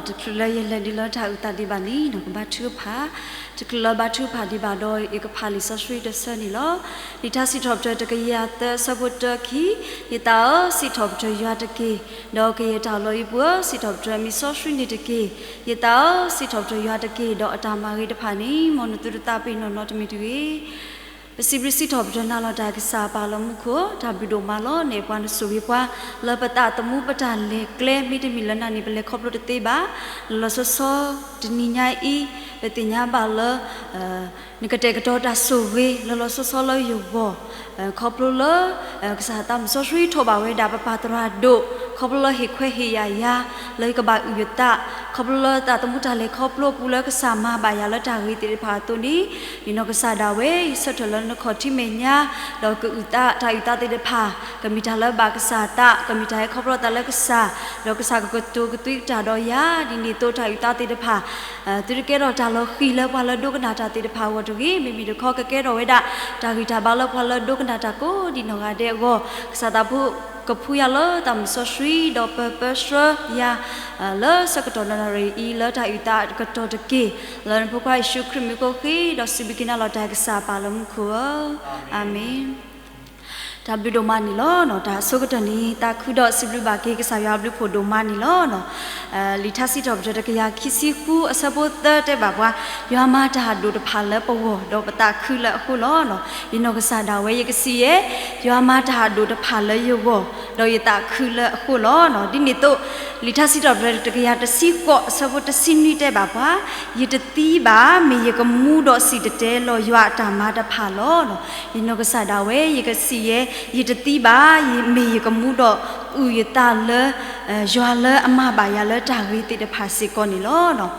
တချုးလၢယလဲၤဒံးလၢတၢ်အုၣ်သးဒံးဘၣ်န့ၣ် ကဘါထုကဖၣ်, တချုးလၢဘါထုကဖၣ်ဒံးဘၣ်ဒီး ယကဖးလံာ်စီဆှံတဆၢန့ၣ်လီၤ. လံာ်ထါစံးထီၣ်ပတြၢၤတကယၤသၢအဆၢဖိတၢခံ, ယသးဧၢ, စံးထီၣ်ပတြၢၤယွၤတက့ၢ်, ဒီးကယဲၢ်တၢ်လီၢ်အံၤပူၤဧၢ, စံးထီၣ်ပတြၢၤမံၤစီဆှံန့ၣ်တက့ၢ်. ယသးဧၢ, စံးထီၣ်ပတြၢၤယွၤတက့ၢ်, ဒီးအတၢ်မၤဂ့ၤတဖၣ်န့ၣ် မ်နသုတသးပ့ၤနီၣ်နီတမံၤတဂ့ၤ. ပစံးဘျုးစံးထီၣ်ပတြၢၤနၤလီၤတၢ်ကစၢ်ပၢ်လၢမူခိၣ်, တၢ်ဘျုးဒိၣ်မးလီၤ. နအဲၣ်ပှၤနဆိၣ်ဂ့ၤပှၤ လၢပသးသမူပတၢ်လဲၤကျဲ မ့တမ့ၢ်လၢနၤန့ၣ် ပလဲၤခီဖျိတသ့ဘၣ်. လီၤလီၤဆီဆီ တနံၤညါအံၤ ပသ့ၣ်ညါဘၣ်လၢ နကတဲာ်ကတီၤတၢ်ဆိၣ်ဂ့ၤ လီၤလီၤဆီဆီလၢယဂီၢ်, ခီဖျိလၢ ကစၢ်သးမုၣ်စီဆှံထိးဘၣ်ဝဲဒၣ်ပပၢ်သရၣ်ဒိၣ်, ခီဖျိလၢဟ့ၣ်ခွဲးဟ့ၣ်ယာ်ယၤ လၢယကဘၣ်အုၣ်ယသး, ခီဖျိလၢသးသမူတၢ်လဲၤခီဖျိအပူၤလၢကစၢ်မၤဘၣ်ယၤလၢတၢ်ဂ့ၤသ့ၣ်တဖၣ်အသိးန့ၣ်, ယနီၢ်ကစၢ်ဒၣ်ဝဲ ယဆၢထၢၣ်လၢနခီၣ်ထံးမဲာ်ညါ, ဒီးကအုၣ်သးတၢ်အုၣ်သးသ့ၣ်တဖၣ် ကမ့ၢ်တၢ်လၢဘၣ်ကစၢ်အသး, ကမ့ၢ်တၢ်ဟဲခီဖျိအသးလၢကစၢ်, ဒီးကစၢ်ကကတိၤကသွံကတၢ်ဒီးယၤ, ဒ်န့ၣ်အသိးတၢ်အုၣ်သးသ့ၣ်တဖၣ် သုတကဲထီၣ်တၢ်လီၤဃံၤလၢပှၤလၢဒိကနၣ်တၢ်သ့ၣ်တဖၣ်အဂီၢ်တဂ့ၤ, မ့မ့ၢ်တခီကကဲထီၣ်ဝဲဒၣ် တၢ်ဂံၢ်တၢ်ဘါလၢပှၤလၢဒိကနၣ်တၢ်ကိးဒံနီၢ်ဂၤဒဲးအဂီၢ်, ကစၢ်သးဖိကဖှူယၤလၢသးမုၣ်စီဆှံ ဒီးပၢပၢဆှၢယၤ လၢဆၢကတီၢ်နၣ်ရံၣ်အံၤ လၢတၢ်အုၣ်သးကတီၢ်တက့ၢ်, လၢနဖိခွါယ့ၣ်ၡူးခရံာ်မံၤဃိဃ့ ဒီးစံးဘျုးက့ၤနၤလီၤတၢ်ကစၢ်ပၢ်လၢမူခိၣ်ဧၢ, အၤမ့ၣ်. တၢ်ဘျုးဒိၣ်မးန့ၣ်လီၤ. တၢ်ဆိကတၢၢ်န့ၣ် သးခုဒီးစံးဘျုးဘၣ်က့ၤကစၢ်ယွၤအဘျုးဖှိၣ်ဒိၣ်မးန့ၣ်လီၤ. လံာ်ထါစံးထီၣ်ပတြၢၤတကယၤခံဆံဃုအဆၢဖိသၢတဲဘၣ်ပှၤ, ယွၤမၤတၢ်အဒိၣ်တဖၣ်လၢပဂီၢ် ဒီးပသးခုလၢအဃိလီၤ. ယနီၢ်ကစၢ်ဒၣ်ဝဲယကစံးယဲ, ယွၤမၤတၢ်အဒိၣ်တဖၣ်လၢယဂီၢ် ဒီးယသးခုလၢအဃိလီၤ. ဒ်န့ၣ်အသိး လံာ်ထါစံးထီၣ်ပတြၢၤတကယၤတဆံဃိးအဆၢဖိတဆံနွံတဲဘၣ်ပှၤ, ယတသံဘၣ် မ့ၢ်ယကမူဒီးစံၣ်တဲၤတဲလီၤယွၤအတၢ်မၤတဖၣ်လီၤ. ယနီၢ်ကစၢ်ဒၣ်ဝဲယကစံးယဲ, ယတသံဘၣ် မ့ၢ်ယကမူဒီးအုၣ်ယသးလၢ ယွၤလၢအမၤဘၣ်ယၤလၢတၢ်ဂ့ၤသ့ၣ်တဖၣ်စ့ၢ်ကီးန့ၣ်လီၤ. လံာ်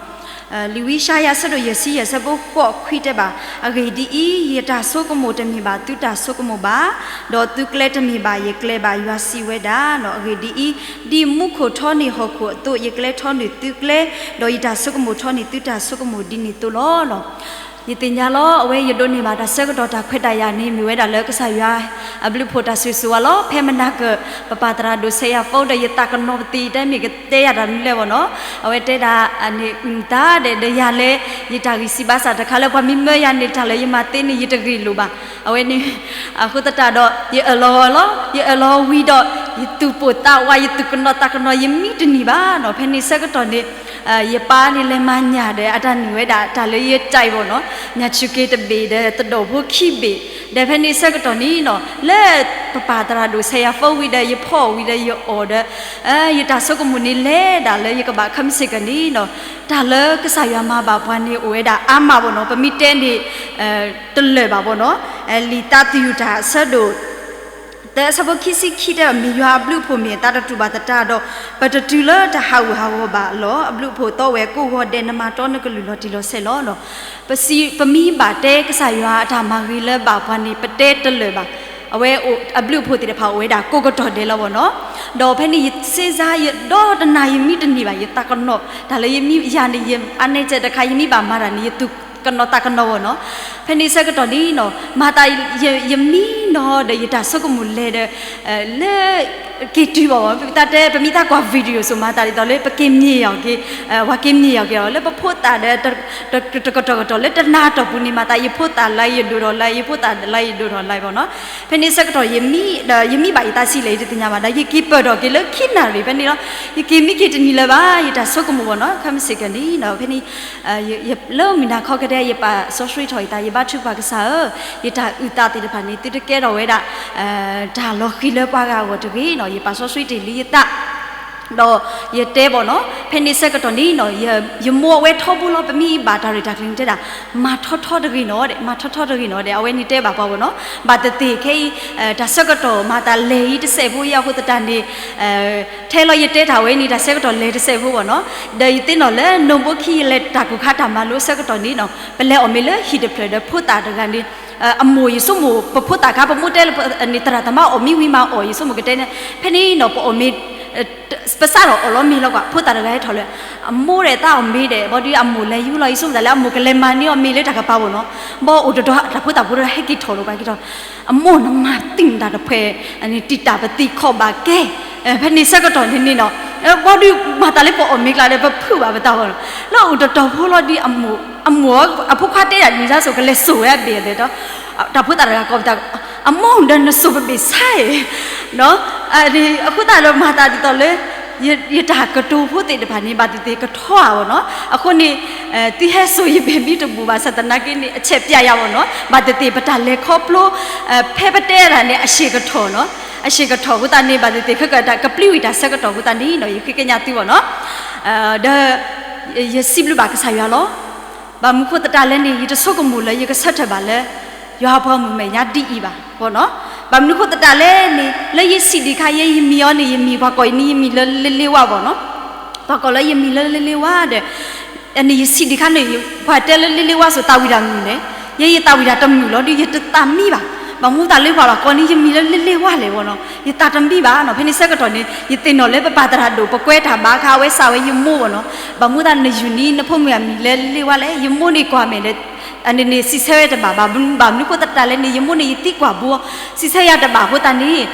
ဝံယၡါယၤအဆၢဒိၣ်ယဲၢ်ဆံယဲၢ်အဆၢဖိဃိးခွံတဲဘၣ်, အဂ့ၢ်ဒ်အံၤ, ယတၢ်ဆိကမိၣ်တမ့ၢ်ဘၣ်သုတၢ်ဆိကမိၣ်ဘၣ်, ဒီးသုကျဲတမ့ၢ်ဘၣ်ယကျဲဘၣ်, ယွၤစံးဝဲဒၣ်. အဂ့ၢ်ဒ်အံၤ, ဒ်မူခိၣ်ထီန့ၢ်ဟီၣ်ခိၣ်အသိး ယကျဲထီန့ၢ်သုကျဲ, ဒီးယတၢ်ဆိကမိၣ်ထီန့ၢ်သုတၢ်ဆိကမိၣ်ဒ်န့ၣ်အသိးလီၤ. ယသ့ၣ်ညါလီၤ အဝဲယဒိးန့ၢ်ဘၣ်တၢ်ဆၢကတီၢ်တၢ်ခွဲးတၢ်ယာ်န့ၣ် မ့ၢ်ဝဲဒၣ်လၢကစၢ်ယွၤအဘျုးဖှိၣ်တၢ်ဆိၣ်ဂ့ၤဆိၣ်ဝါလီၤ. ဖဲမနၤကၢၣ် ပပၢ်သရၣ်ဒိၣ်ဆဲးယၤဖိဒီး ယသးကနိးပသံး တမ့ၢ်ကတဲယၤတၢ်မနုၤလဲၣ်ဘၣ်နီၤ. အဝဲတဲဒၣ်န့ၣ် အုၣ်နသးဒီးယၤလၢ ယတၢ်ဂံၢ်စၢ်ဘါစၢ်တခါလၢပှၤမ့ၢ်မၢယၤန့ၣ် တၢ်လၢယမၤသ့န့ၣ် ယတဂ့ၤလိာ်ဘၣ်. အဝဲန့ၣ် အဃိသတးဒီး ယအၢၣ်လီၤအီလီၤ. ယအၢၣ်လီၤဝံၤဒီး ယသူၣ်ပိၢ်သးဝး ယသူၣ်ကနိးသးကနိး ယမံတနံၤဘၣ်နီၤ. ဖဲန့ၣ်ဆၢကတီၢ်န့ၣ် ယပၢ်န့ၣ်လဲၤမၤညၣ်ဒီး အတၢ်န့ၢ်ဝဲဒၣ်တၢ်လၢယတၢ်အံၤဘၣ်နီၤ. ညၣ်ဆူၣ်က့ၤတဘ့ၣ်ဒီး သဒိၣ်ဖိခံဘ့ၣ်ဒီး ဖဲန့ၣ်ဆၢကတီၢ်န့ၣ်နီၤ လၢပပၢ်သရၣ်ဒိၣ်ဆဲးယၤဖိဝံၤဒီး ယဖီၣ်ဝံၤဒီးယအီၣ်ဒီး ယတၢ်ဆိကမိၣ်န့ၣ်လဲၤဒၣ်လၢယကဘၣ်ခီမ့ၢ်စ့ၢ်ကီးန့ၣ်နီၤ. တၢ်လၢကစၢ်ယွၤမၤဘၣ်ပှၤန့ၣ်အိၣ်ဝဲဒၣ်အါမးဘၣ်နီၤ. ပမ့ၢ်တဲန့ၣ် တလၢာ်ဘၣ်ဘၣ်နီၤ. လံာ်သးသယုၢ်တၢ်အဆၢဒိၣ် သၢအဆၢဖိခံဆံခံတဲဘၣ်, မ့ၢ်ယွၤအဘျုးအဖှိၣ်မ့ၢ်အသးတတူၢ်ဘၣ်သတးဒီး ပတတုၤလၢတၢ်ဟးဂူာ်ဟးဂီၤဘၣ်လီၤ. အဘျုးအဖှိၣ်သီဝဲကိးဂီၤဒဲး နမၤတီနကလုၢ်လီၤတံၢ်လီၤဆဲးလီၤနီၤ. ပစံး ပမ့ၢ်ဘၣ်တဲကစၢ်ယွၤအတၢ်မၤဂ့ၤလၢဘၣ်ပှၤန့ၣ် ပတဲတလၢာ်ဘၣ်. အဝဲအဘျုးအဖှိၣ်သ့ၣ်တဖၣ်အိၣ်ဝဲဒၣ်ကိးကတီၢ်ဒဲးလီၤဘၣ်နီၤ. ဒီးဖဲန့ၣ်ယစ့စါ ယဒီတနၤယမံတနံၤဘၣ် ယသးကနိး တၢ်လၢယမံယၤန့ၣ် ယအါနဲကဲတခါ ယမ့ၢ်ဘၣ်မၤတၢ်န့ၣ် ယသူၣ်ကနိးသးကနိးဘၣ်နီၤ. ဖဲန့ၣ်ဆၢကတီၢ်န့ၣ်နီၤ မၤသး ယမံနီၤဒီး ယတၢ်ဆိကမိၣ်လဲၤဒီး လၢ က့ၤတုၤဘၣ်ဘၣ် ပတၢ်တဲ ပမ့ၢ်တၢ်ကွၢ် video စိၤ မၤသးဒ်သိးလၢပက့ၤမ့ၢ်အီၤက့ၤ ပှၤက့ၤမ့ၢ်အီၤက့ၤအီၤ လၢပဖိသၣ်ဒီး တကတီၢ်ကတီၢ်လၢတနၤအတီၢ်ပူၤန့ၣ် မၤသး ယဖိသၣ်လၢယဒိၣ်ထီၣ်လၢ ယဖိသၣ်လၢယဒိၣ်ထီၣ်လၢဘၣ်နီၤ. ဖဲန့ၣ်ဆၢကတီၢ် ယမံ ဒီးယမံဘၣ်ယသးဆံးလဲၣ် ယတသ့ၣ်ညါဘၣ် ဒီးယက့ၤပၢၢ်ထီၣ်က့ၤလၢခံနၣ်ရံၣ်ဖဲန့ၣ်လီၤ. ယက့ၤမံက့ၤတနံၤလၢၤဘၣ် ယတၢ်ဆိကမိၣ်ဘၣ်နီၤ ခီမ့ၢ်စ့ၢ်ကီးန့ၣ်နီၤ ဖဲန့ၣ် လၢမုၢ်နၤခီကဒဲ ယပာ်စီဆှံထီၣ်ယသး ယဘါထုကဖၣ်ကစၢ်ဧၢ, ယတၢ်အုၣ်သးသ့ၣ်တဖၣ်န့ၣ် သုတကဲထီၣ်ဝဲဒၣ် တၢ်လီၤဃံၤလၢပှၤဂၤအဂီၢ်တဂ့ၤနီၤ ယပာ်စီဆှံတ့ၢ်လံယသး ဒီးယတဲဘၣ်နီၤ ဖဲန့ၣ်ဆၢကတီၢ်န့ၣ်နီၤ ယမိၢ်အဝဲထီဘိလီၤ ပမ့ၢ်ဘၣ်တၢ်ရဲၣ်တၢ်ကျဲၤန့ၣ်တဲဒၣ် မၤထီထီတဂ့ၤနီၤ မၤထီထီတဂ့ၤနီၤဒီး အဝဲန့ၣ်တဲဘၣ်ပှၤဘၣ်နီၤ ဘၣ်သ့ၣ်သ့ၣ်ခဲအံၤ တၢ်ဆၢကတီၢ်မၤသးလဲၤအံၤတစဲးဖိအံၤအဃိသတးန့ၣ် ထဲလီၤယတဲတၢ်ဝဲန့ၣ် တၢ်ဆၢကတီၢ်လဲၤတစဲးဖိဘၣ်နီၤ ဒီးယသ့ၣ်နီၣ်လၢ နိၣ်ဘိခံယလဲၤတၢ်ကူၣ်ခါတၢ်မၤလိအဆၢကတီၢ်န့ၣ်နီၤ ပလဲၤအီၣ်မ့ၤလၢဟံၣ်တဖျၢၣ်ဒီးဖိသၣ်တဂၤန့ၣ် အမိၢ်ယဆိကမိၣ် ပဖိသၣ်ခါ ပမိၢ်တဲလၢ သရၣ်သမါအီၣ်မ့ၤဝံၤမၤအီၣ် ယဆိကမိၣ်ကတဲန့ၣ် ဖဲန့ၣ်နီၤ ပအီၣ်မ့ၤ ပစးထီၣ်အီၣ်လီၤမ့ၤလီၤကွၢ် ဖိသၣ်တဂၤဟဲထီၣ်လၢ အမိၢ်ဒီးသးအီၣ်မ့ၤဒီး ဘၣ်ဒီးအမိၢ်လဲၤယူၤလီၤ ယဆိကမိၣ်သးလၢအမိၢ်ကလဲၤမၤန့ၢ်အီၤမ့ၤလၢတၢ်ကပၤဘၣ်နီၤ ဘၣ်အိၣ်တဒီးတၢ်ဖိသၣ်ဖိတဂၤဟဲက့ၤထီၣ်လီၤကွၢ်က့ၤထီၣ် အမိၢ်နမၤသံၣ်နတၢ်တဖှဲး တံာ်တာ်ပသံၣ်ခီၣ်ဘၣ်ကဲ ဖဲန့ၣ်ဆၢကတီၢ်န့ၣ်န့ၣ်နီၤ ဘီဒုးမၤသးလၢပအီၣ်မ့ၤကျါဒီး ပဖုးဘၣ်ပသးဘီနီၤ. လၢအိၣ်တတီၤဖိလီၤဒီး အမိၢ် အမိၢ်အဖိခွါတဲဒၣ်န့ၣ်ဒ်သိးကလဲၤစိာ်ဝဲအဘ့ၣ်အဘ့ၣ်ဒီး တၢ်ဖိသၣ်တဂၤကိးပသူ, အမိၢ်ဒီးနစိာ်ပဘ့ၣ်ဆါအံၤ, အဃိသတးဒီးမၤသးဒ်သိးလၢ ယတၢ်ကတိၤဖိသ့ၣ်တဖၣ်န့ၣ် ဘၣ်သ့ၣ်သ့ၣ်ကထီဧါဘီနီၤ. အဃိန့ၣ် သုဟဲစိာ်ယဘ့ၣ်မ့ၢ်တဘူၣ်ဘၣ်ဆၣ်သနာ်က့န့ၣ် အဆဲးပျဲယၤဘီနီၤ. ဘၣ်သ့ၣ်သ့ၣ်ပတၢ်လဲၤခီဖျိ ဖဲပတဲဒၣ်န့ၣ် အဆ့ၣ်ကထီၣ်နီၤ. အဆ့ၣ်ကထီၣ်အဃိသတးန့ၣ် ဘၣ်သ့ၣ်သ့ၣ်ခဲကတၢၢ် ကပျံၤဝံၤတၢ်ဆၢကတီၢ်အဃိသတးန့ၣ်နီၤ ယဃ့ကညးသုဘီနီၤ. ဒီး ယစံးဘျုးဘၣ်ကစၢ်ယွၤလီၤ. ဘၣ်မနုၤဃိသတးလဲၣ်န့ၣ် ယတဆိကမိၣ်လၢယကဆၢထၢၣ်ဘၣ်လၢ ယွၤအပှၤမုၣ်မဲာ်ညါဒ်အံၤဘၣ် ဘီနီၤ. ဘၣ်မနုၤဃိသတးလဲၣ်န့ၣ် လၢယဆံးဒံးခါ ယဲယမံၤအီၤန့ၣ် ယမံၤပှၤကိးအံၤန့ၣ် ယမံၤလၢလ့လ့ဝါဘီနီၤ. ပှၤကိးလၢယမံၤလၢလ့လ့ဝါဒီး န့ၣ်ယဆံးဒံးခါန့ၣ် ပှၤတဲလၢလ့လ့ဝါဆိးသးဝံၣ်တၢ်မုာ်န့ၣ် ယဲယသးဝံၣ်တၢ်တမုာ်လီၤဒီး ယတသးမံဘၣ်. ဘၣ်မနုၤသးလၢပှၤဘၣ်ကိးန့ၣ် ယမံၤလၢလ့လ့ဝါလဲၣ်ဘီနီၤ ယသးတမံဘၣ်နီၤ. ဖဲန့ၣ်ဆၢကတီၢ်န့ၣ် ယသ့ၣ်နီၣ်လၢပပၢ်သရၣ်ဒိၣ် ပကွဲတၢ်ဘါခါ အဝဲစံးဝဲယမိၢ်ဘီနီၤ. ဘၣ်မနုၤသးနယုၢ်န့ၣ် နဖိမုၣ်အမံၤလၢလ့လ့ဝါလဲၣ် ယမိၢ်န့ၣ်ကွၢ်မဲာ်ဒီး န့ၣ်စံးဆၢဝဲတဘၣ်ဘၣ်. ဘၣ်မနုၤဃိသတးလဲၣ်န့ၣ် ယမိၢ်န့ၣ်ယသံကွၢ်ဘိ စံးဆၢယၤတဘၣ်အဃိသတးန့ၣ်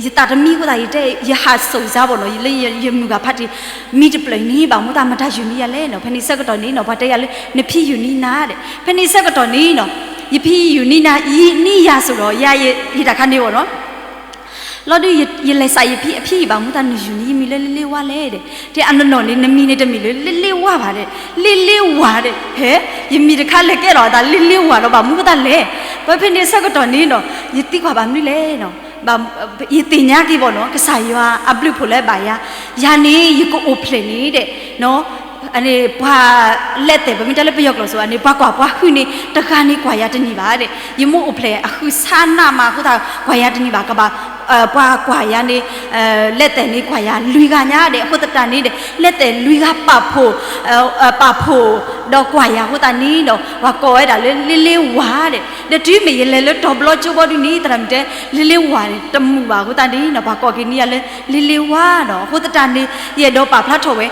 ယသးတမံအဃိသတး ယတဲ ယဟးစိာ်စါဘီနီၤ လၢယမုၢ်ဂၤဖးတံၢ် မံတဖျၢၣ်အံၤန့ၣ် ဘၣ်မနုၤသးမတၤယုၢ်န့ၢ်ယၤလဲၣ်နီၤ. ဖဲန့ၣ်ဆၢကတီၢ်န့ၣ်နီၤ ပှၤတဲယၤလၢ နဖံယုၢ်န့ၢ်နၤဒီး ဖဲန့ၣ်ဆၢကတီၢ်န့ၣ်နီၤ ယဖံယုၢ်န့ၢ်နၤ ယန့ၢ်ယၤဆိးဒီး ယၤယတၢ်ခါန့ၣ်ဘီနီၤ လီၤဒုး ယလဲၤစးယဖံအဖံ ဘၣ်မနုၤသး နယုၢ်န့ၢ်ယမံၤလၢလ့လ့ဝါလဲၣ်ဒီး တဲအနီၢ်နီၢ်န့ၣ် နမံၤန့ၣ်တမ့ၢ်လၢလ့လ့ဝါဘၣ်ဒီး လ့လ့ဝါဒီး ဟဲ ယမံၤတခါလဲၤကဲထီၣ်အသးလ့လ့ဝါဒီး ဘၣ်မနုၤသးလဲၣ်. ပဖဲန့ၣ်ဆၢကတီၢ်န့ၣ်ဒီး ယသံကွၢ်ဘၣ်မနုၤလဲၣ် ယသ့ၣ်ညါက့ၤဘီနီၤ ကစၢ်ယွၤအဘျုးအဖှိၣ်လၢအဘၣ်ယၤ ယၤန့ၣ် ယကအိၣ်ဖျဲၣ်န့ၣ်ဒီး ပှၤလဲၤတဲာ် ပမ့ၢ်တဲလၢပယီၤကျိာ်စ့ၢ်န့ၣ် ပှၤကွၢ်ပှၤဟုၣ်န့ၣ် တဂၤန့ၣ်ကွၢ်ယၤတန့ၢ်ဘၣ်ဒီး ယမိၢ်အိၣ်ဖျဲၣ်အဃုဆါနးမးအဃိသတး ကွၢ်ယၤတန့ၢ်ဘၣ် ကဘၣ် ပှၤကွၢ်ယၤန့ၣ် လဲၤတဲာ်န့ၣ်ကွၢ်ယၤလွံၢ်ဂၤညါဒီး အဃိသတးန့ၣ်ဒီး လဲၤတဲာ်လွံၢ်ဂၤပာ်ဖှိၣ် ပာ်ဖှိၣ် ဒီးကွၢ်ယၤအဃိသတးန့ၣ်ဒီး ပှၤကိးဝဲဒၣ်လၢလ့လ့ဝါဒီး ဒီးတုၤမ့ၢ်ယလဲၤလၢတီၤဘျီကၠိဘီဒုန့ၣ် သရၣ်မုၣ်တဲ လ့လ့ဝါန့ၣ် တမုာ်ဘၣ်အဃိသတးန့ၣ်ဒီး ပှၤကိးက့ၤန့ၢ်ယၤလၢလ့လ့ဝါဒီး အဃိသတးန့ၣ် ယအဲၣ်ဒိးပာ်ဖျါထီၣ်ဝဲ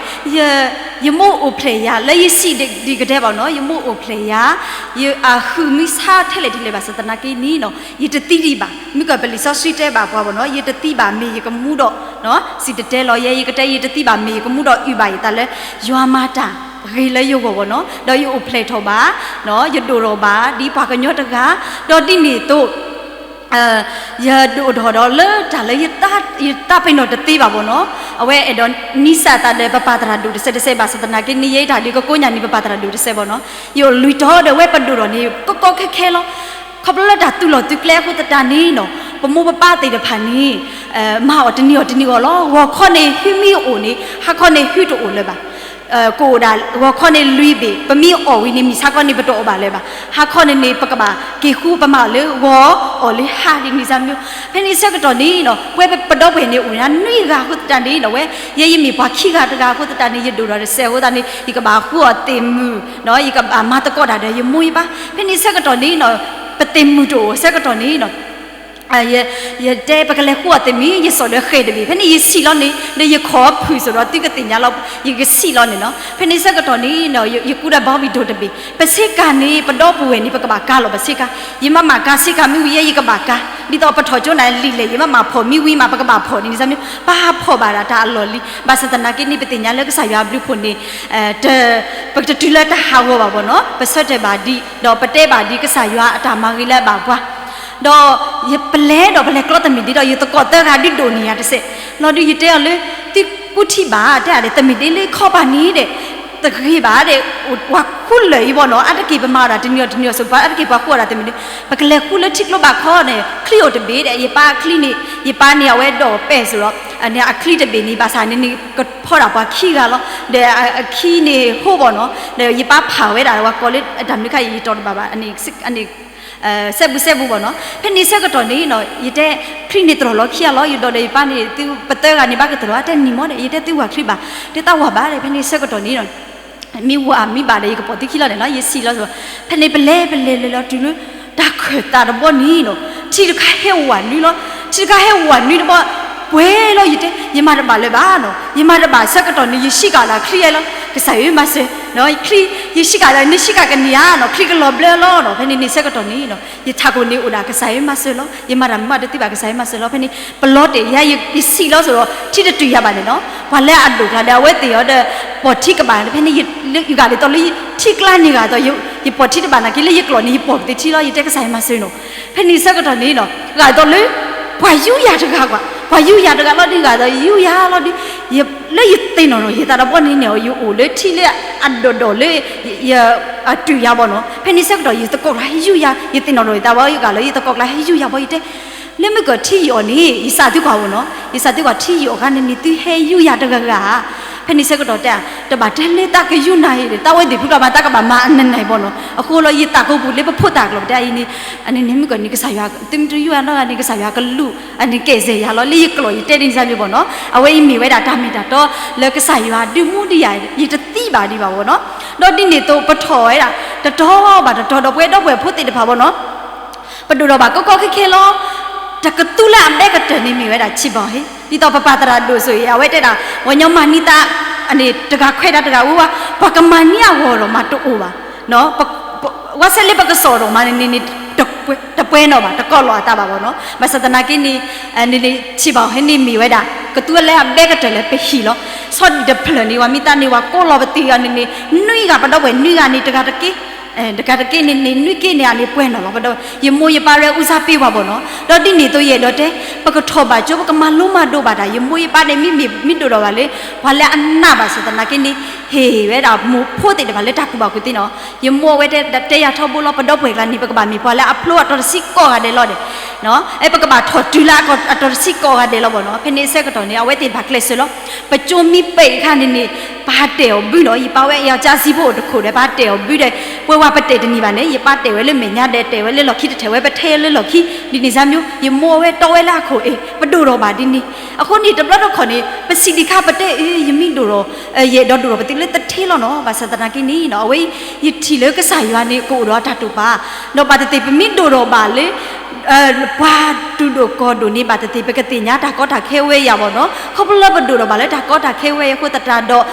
ယမိၢ်အိၣ်ဖျဲၣ်ယၤ လၢယဆံးဒံးကဒဲဘၣ်နီၤ ယမိၢ်အိၣ်ဖျဲၣ်ယၤ ယအဃုမုၢ်ဆါထဲလဲၣ်ထဲလဲၣ်ဘၣ်ဆၣ်သနာ်က့န့ၣ်နီၤ ယတသံဒံးဘၣ် မ့ၢ်ကပလံာ်စီဆှံတဲဘၣ်ပှၤဘီနီၤ ယတသံဘၣ်မ့ၢ်ယကမူဒီး စံၣ်တဲၤတဲလီၤ ယဲယကတဲ ယတသံဘၣ်မ့ၢ်ယကမူဒီးအုၣ်ဘၣ်ယသးလၢ ယွၤမၤတၢ်ဂ့ၤလၢယဂီၢ်ဘီနီၤ ဒီးယအိၣ်ဖျဲၣ်ထီၣ်ဘၣ် ယဒိၣ်ထီၣ်ဘၣ် ဒ်ပှၤကညီတဂၤ ဒီးဒ်န့ၣ်အသိး ယဒိၣ်ထီၣ်ဒီးလၢတၢ်လၢ ယတၢ်ပ့ၤနီၣ်တသ့ဘၣ်ဘီနီၤ အဝဲအဲၣ်ဒိးနံၤစၢ်သးဒီးပပၢ်သရၣ်ဒိၣ်တစဲးတစဲးဘၣ်ဆၣ်သနာ်က့န့ၣ် ယဲယတၢ်ဒုးကကိညၢ်န့ၣ် ပပၢ်သရၣ်ဒိၣ်တစဲးဘီနီၤ ယအိၣ်လွံၢ်တီၤဒီးဝဲပဒိၣ်ထီၣ်န့ၣ် ကီကီခဲခဲလီၤ ခီဖျိလၢတၢ်သူၣ်လီၢ်သူၣ်ကျဲအဃိသတးန့ၣ်နီၤ ပမိၢ်ပပၢ်သ့ၣ်တဖၣ်န့ၣ် မၤအီၣ်တနံၤအီၣ်တနံၤအီၣ်လီၤ ဂီၤခီန့ၣ် ဟုမံအိၣ်န့ၣ် ဟါခီန့ၣ် ဟုတအိၣ်လၢၤဘၣ် ကအိၣ်ဒၣ်ဂီၤခီန့ၣ်လွံၢ်ဘ့ၣ် ပမ့ၢ်အီၣ်ဝံၤန့ၣ် မုၢ်ဆါခီန့ၣ် ပတအီၣ်ဘၣ်လၢၤဘၣ် ဟါခီန့ၣ်န့ၣ် ပကဘၣ်က့ၤဃုပမၤအီၣ်လၢဂီၤအီၣ်လၢဟါဒ်န့ၣ်စၢ်မ့ၢ် ဖဲန့ၣ်ဆၢကတီၢ်န့ၣ်နီၤ ပဝဲပဒီပုၢ်ဝဲၢ်န့ၣ် အိၣ်ဝဲဒၣ်နွံဂၤအဃိသတးန့ၣ်နီၤ ဝဲ ယဲယမ့ၢ်ပှၤခံဂၤတဂၤအဃိသတးန့ၣ် ယဒိၣ်ထီၣ်တစဲးအဃိသတးန့ၣ် ယကဘၣ်ဃုအီၣ်သ့ၣ်မုၢ် ယကဘၣ်မၤသကိးတၢ်ဒီးယမိၢ်ယပၢ် ဖဲန့ၣ်ဆၢကတီၢ်န့ၣ်နီၤ ပသ့ၣ်မုၢ်တအိၣ်ဆၢကတီၢ်န့ၣ်နီၤ ယတဲပကလဲၤဃုအီၣ်သ့ၣ်မုၢ် ယစိာ်ဒီးဃဲၣ်တဘ့ၣ် ဖဲန့ၣ်ယဆံးလီၤန့ၣ် ဒီးယခိးဖုၣ်စိဒီးသုကသ့ၣ်ညါလီၤ ယကဆံးလီၤန့ၣ်နီၤ ဖဲန့ၣ်ဆၢကတီၢ်န့ၣ် ယကူဒီးဘီဘံၣ်ဒိၣ်တဘ့ၣ် ပဆ့ကၤန့ၣ် ပဒီပုၢ်ဝဲၢ်န့ၣ် ပကဘၣ်ကါလီၤပဆ့ကၤ ယမၤမးကါဆ့ကၤမ့ၢ်ဝံၤယဲ ယကဘၣ်ကါ ဒ်သိးပထီၣ်ကၠိနၤလံာ်လဲၣ် ယမၤမးဖီၣ်မ့ၢ်ဝံၤမး ပကဘၣ်ဖီၣ်န့ၣ်န့ၣ်စၢ်မ့ၢ် ပဟးဖီၣ်ဘၣ်ဒၣ်တၢ်အလီၢ်လံ ဘၣ်ဆၣ်သနာ်က့န့ၣ် ပသ့ၣ်ညါလၢကစၢ်ယွၤအဘျုးအဖှိၣ်န့ၣ် ပကတတုၤလၢတၢ်ဟးဂီၤဘၣ်ဘီနီၤ ပဆၢတဲာ်ဘၣ်ဒံး ဒီးပတဲဘၣ်ဒံးကစၢ်ယွၤအတၢ်မၤဂ့ၤလၢအဘၣ်ပှၤ ဒီးယပလဲၤဒီးပလဲၤကျီသမံၣ်ဒ့ဒီး ယသကိးသၢဂၤဒုးဒိၣ်န့ၢ်ယၤတစဲး လီၤဒုးယတဲအီၤလၢ သုကူထံၣ်ဘၣ် တဲဒၣ်ဒီး သမံၣ်ဒ့လၢခီပၤန့ၣ်ဒီး တဂ့ၤဘၣ်ဒီး ပှၤဃုလၢာ်အံၤဘီနီၤ အါတက့ၢ်ပမၤအီၣ်ဒၣ်တနံၤအီၣ်တနံၤအီၣ်ဆိး ပှၤအါတက့ၢ်ပှၤဃုအီၣ်ဒၣ်သမံၣ်ဒ့ ပကလဲၤဃုလၢထံကျိဘၣ်ခီန့ၣ် ချံအိၣ်တဘ့ၣ်ဒီး ယပၢ်အချံန့ၣ် ယပၢ်န့ၣ် အဝဲဒိးပဲာ်စ့ၢ်လီၤ အချံတဘ့ၣ်န့ၣ် ဘၣ်ဆၣ်န့ၣ်န့ၣ် ကဖီဒၣ်ပှၤခံဂၤလီၤ ဒီးအခံန့ၣ်ဟိဘီနီၤ ဒီးယပၢ်ဖးဝဲဒၣ် ပှၤကိးလၢအတၢ်မနုၤခါအံၤ ယတီၤတဘၣ်ဘၣ် စဲဘူးစဲဘူးဘီနီၤ ဖဲန့ၣ်ဆၢကတီၢ်န့ၣ်နီၤ ယတဲ ချံန့ၣ်တြီၢ်လီၤခံဂၤလီၤ ယဒိးဒီးယပၢ်န့ၣ် သုပသၢဂၤန့ၣ် ဘၣ်ကတြီၢ် အတဲနံၤမီၢ်ဒီး ယတဲသုဝၤချံဘၣ် တဲသးဝၤဘၣ်ဒီး ဖဲန့ၣ်ဆၢကတီၢ်န့ၣ်နီၤ မ့ၢ်ဝၤမ့ၢ်ဘၣ်ဒီး ယကပိာ်သုခံလီၤန့ၣ်နီၤ ယဆံးလီၤစ့ၢ် ဖဲန့ၣ်ပလဲၤပလဲၤလဲၤလီၤတုၤလၢ တၢ်ခၢၣ်သးတဘီန့ၣ်နီၤ ထံတခါဟဲဝးနွံလီၤ ထံတခါဟဲဝးနွံတဘီ ပှဲၤလီၤ ယတဲ ယမၤတဘၣ်လၢၤဘၣ်နီၤ ယမၤတဘၣ်ဆၢကတီၢ်န့ၣ် ယဆံးကၤလၢချံလီၤ ကစၢ်ဧၢမၤစၢၤ, ချံ, ယဆံးကၤဒီး နဆံးကၤကနံၤဧါနီၤ, ချံကလီၤဘျၢလီၤနီၤ, ဖဲန့ၣ်န့ၣ်ဆၢကတီၢ်န့ၣ်နီၤ ယထးခိၣ်န့ၣ်အိၣ်ဒၣ်ကစၢ်ဧၢမၤစၢၤလီၤ, ယမၤတၢ်မုာ်မးတသ့ဘၣ် ကစၢ်ဧၢမၤစၢၤလီၤ, ဖဲန့ၣ် ပလီၤတဲာ်ယၤ ယဆံးလီၤစိၤဒီး ထံတတုၤယၤဘၣ်န့ၣ်နီၤ, ပှၤလၢအဒိၣ်ကျါဒီး အဝဲသ့ၣ်အီၤဒီး ပိာ်ထံကဘၣ် ဖဲန့ၣ် ယဂၤဒ်သိးလၢ ထံကျါန့ၢ်ဂၤဒ်သိး ယပိာ်ထံတဘၣ်နာ်က့ လၢယကျိာ်န့ၣ် ယပိာ်ကသ့ထံလီၤ, ယတဲကစၢ်ယွၤမၤစၢၤနီၤ, ဖဲန့ၣ်ဆၢကတီၢ်န့ၣ်နီၤ ဂၤဒ်သိးလၢ ပှၤယူယၤတဂၤကွၢ်, ပှၤယူယၤတဂၤလီၤဒုး ဂၤဒ်သိးယူယၤလီၤဒုး လၢယသ့ၣ်နီၣ်ထီၣ် ယသးဒီးဘီန့ၣ်န့ၣ် ယအိၣ်လၢထံလၢအဒိၣ်ဒိၣ်လၢ အတုၤယၤဘၣ်နီၤ, ဖဲန့ၣ်ဆၢကတီၢ် ယသကိးကျါဟဲယူယၤ, ယသ့ၣ်နီၣ်ထီၣ်ယသးဘီ ယဂၤလၢယသကိးကျါဟဲယူယၤဘီ ယတဲ လၢမုၢ်ကီၢ်ထံယီၤန့ၣ် ယစးသုကွၢ်ဘၣ်နီၤ, ယစးသုကွၢ်ထံယီၤအခါန့ၣ်န့ၣ် သုဟဲယူယၤတဂၤဂၤ, ဖဲန့ၣ်ဆၢကတီၢ်တဲ တဘၣ်တဲလၢတၢ်ကယူနၤအံၤ တၢ်ဝဲသ့ၣ်ဖုကျါမး တၢ်ကဘၣ်မၤအနၢၤနၢၤဘီနီၤ, အဃိလီၤ ယသးကိးပူၤလၢပဖိသၣ်ကျိာ်ပတဲအံၤန့ၣ်, အန့ၣ်န့ၣ်မုၢ်ကီၢ်န့ၣ် ကစၢ်ယွၤ သုမ့ၢ်တယူယၤနီတဂၤန့ၣ် ကစၢ်ယွၤကလူး အန့ၣ်ကဲးစဲးယၤလီၤ လၢယကျိာ်ယတဲဒ်န့ၣ်စၢ်မ့ၢ်ဘီနီၤ, အဝဲအံၤမ့ၢ်ဝဲဒၣ်တၢ်မ့ၢ်တၢ်တီ လၢကစၢ်ယွၤဒုးမူဒံးယၤ ယတသံဘၣ်ဒံးဘၣ်ဘီနီၤ, ဒီးဒ်န့ၣ်အသိးပထီၣ်ဝဲဒၣ် တတီၤဘၣ်တတီၤ ဒီးပဝဲဒီပုၢ်ဝဲၢ်ဖိသ့ၣ်တဖၣ်ဘီနီၤ ပဒိၣ်ထီၣ်ဘၣ်ကီကီခဲခဲလီၤ, တကသူလၢအဘဲကတၢၢ်န့ၣ်မ့ၢ်ဝဲဒၣ်ဆံးဘၣ်ဟ့, ဒ်သိးပပၢ်သရၣ်ဒိၣ်စိၤအံၤ အဝဲတဲဒၣ် ပှၤညီမၤန့ၢ်တၢ် တဂၤခွဲးတၢ်တဂၤဝံၤဝဲ, ပှၤကမၤန့ၢ်အဂီၢ်ဒီးမၤတအိၣ်ဘၣ်, ဝဲဆဲးလၢပကစီၣ်ဒီးမၤန့ၣ်န့ၣ် တပှဲၤနီၣ်ဘၣ် တကိးလီၤအသးဘၣ်ဘီနီၤ, ဘၣ်ဆၣ်သနာ်က့န့ၣ် ဆံးဘၣ်ဟ့န့ၣ်မ့ၢ်ဝဲဒၣ် ကသူလၢအဘဲကတၢၢ်လၢပဟံၣ်လီၤ, ဆီဒံၣ်တဖျၢၣ်န့ၣ် ပှၤမ့ၢ်သးန့ၣ် ပှၤကိးလီၤပသံးအီၤန့ၣ်န့ၣ် နွံဂၤ ပဒီပုၢ်ဝဲၢ်နွံဂၤန့ၣ် တဂၤတက့ၢ် တဂၤတက့ၢ်န့ၣ်န့ၣ် နွံက့ၢ်န့ၣ် အန့ၣ်ပှဲၤနီၣ်လီၤ ပဒီပုၢ်ဝဲၢ် ယမိၢ်ယပၢ်ရဲအူစါပ့ၤပှၤဘီနီၤ, ဒီးဒ်န့ၣ်အသိးယအဲၣ်ဒိးတဲ ပကထီၣ်ဘၣ်ကၠိ ပကမၤလိမၤဒိးဘၣ်တၢ် ယမိၢ်ယပၢ်န့ၣ် မ့မ့ၢ်မ့ၢ်ဒိၣ်ထီၣ်ဘၣ်လၢ ပှၤလၢအနာ်ဘၣ်ဆၣ်သနာ်က့န့ၣ် ဟ့ၣ်ဝဲဒၣ်မိၢ်ဖိသ့ၣ်တဖၣ်လၢတၢ်ကူၣ်ဘၣ်ကူၣ်သ့နီၤ, ယမိၢ်အဝဲတဲ တဲယၤထီဘိလီၤ ပဒီပုၢ်ဝဲၢ်ကျါန့ၣ် ပကဘၣ်မ့ၢ်ပှၤလၢအဖျိအတီၤတဆံကိးဂၤဒဲးလီၤဒီး ပကဘၣ်ထီၣ်တုၤလၢအတီၤတဆံကိးဂၤဒဲးလီၤဘီနီၤ, ဖဲန့ၣ်ဆၢကတီၢ်န့ၣ် အဝဲသ့ၣ်တဖၣ်ကျဲးစၢးလီၤ, ပကၠိမ့ၢ်ပဲာ်အခါန့ၣ်န့ၣ် ပဟးတဲာ်အီၤဘုနီၤ, ယပၢ်ဝဲအံၤ အကၠါစံဖိအိၣ်တခိၣ်ဒီး ပဟးတဲာ်အီၤဘုဒီး ပဝဲဝဲပတဲာ်တနံၤဘၣ်န့ၣ် ယပၢ်တဲာ်ဝဲလၢမဲာ်ညါဒီး တဲာ်ဝဲလၢလီၢ်ခံတထဲးဝဲ ပထဲလၢလီၢ်ခံ ဒ်န့ၣ်စၢ်မ့ၢ် ယမိၢ်အဝဲတီဝဲလၢအခိၣ်အ့ၣ် ပဒိၣ်ထီၣ်ဘၣ်ဒ်န့ၣ်, အဃိန့ၣ် တဘျီတခီၣ်န့ၣ် ပစံးဒံးခါပတဲအၢ ယမ့ၢ်ဒိၣ်ထီၣ် ယအဲၣ်ဒိးဒိၣ်ထီၣ်ပသံးလၢတထဲလီၤနီၤ, ဘၣ်ဆၣ်သနာ်က့န့ၣ်နီၤ အဝဲ ယထံၣ်လၢကစၢ်ယွၤန့ၣ် ကအိၣ်ဒီးအတၢ်တိာ်ပာ်, ဒီးဘၣ်သ့ၣ်သ့ၣ် ပမ့ၢ်ဒိၣ်ထီၣ်ဘၣ်လၢ ပှၤတူၢ်ဒိၣ်ကီၢ်ဒိၣ်န့ၣ် ဘၣ်သ့ၣ်သ့ၣ် ပကသ့ၣ်ညါတၢ်ကီတၢ်ခဲဝဲယၤဘီနီၤ, ခီဖျိလၢပဒိၣ်ထီၣ်ဘၣ်လၢတၢ်ကီတၢ်ခဲဝဲအံၤအဃိသတးဒီး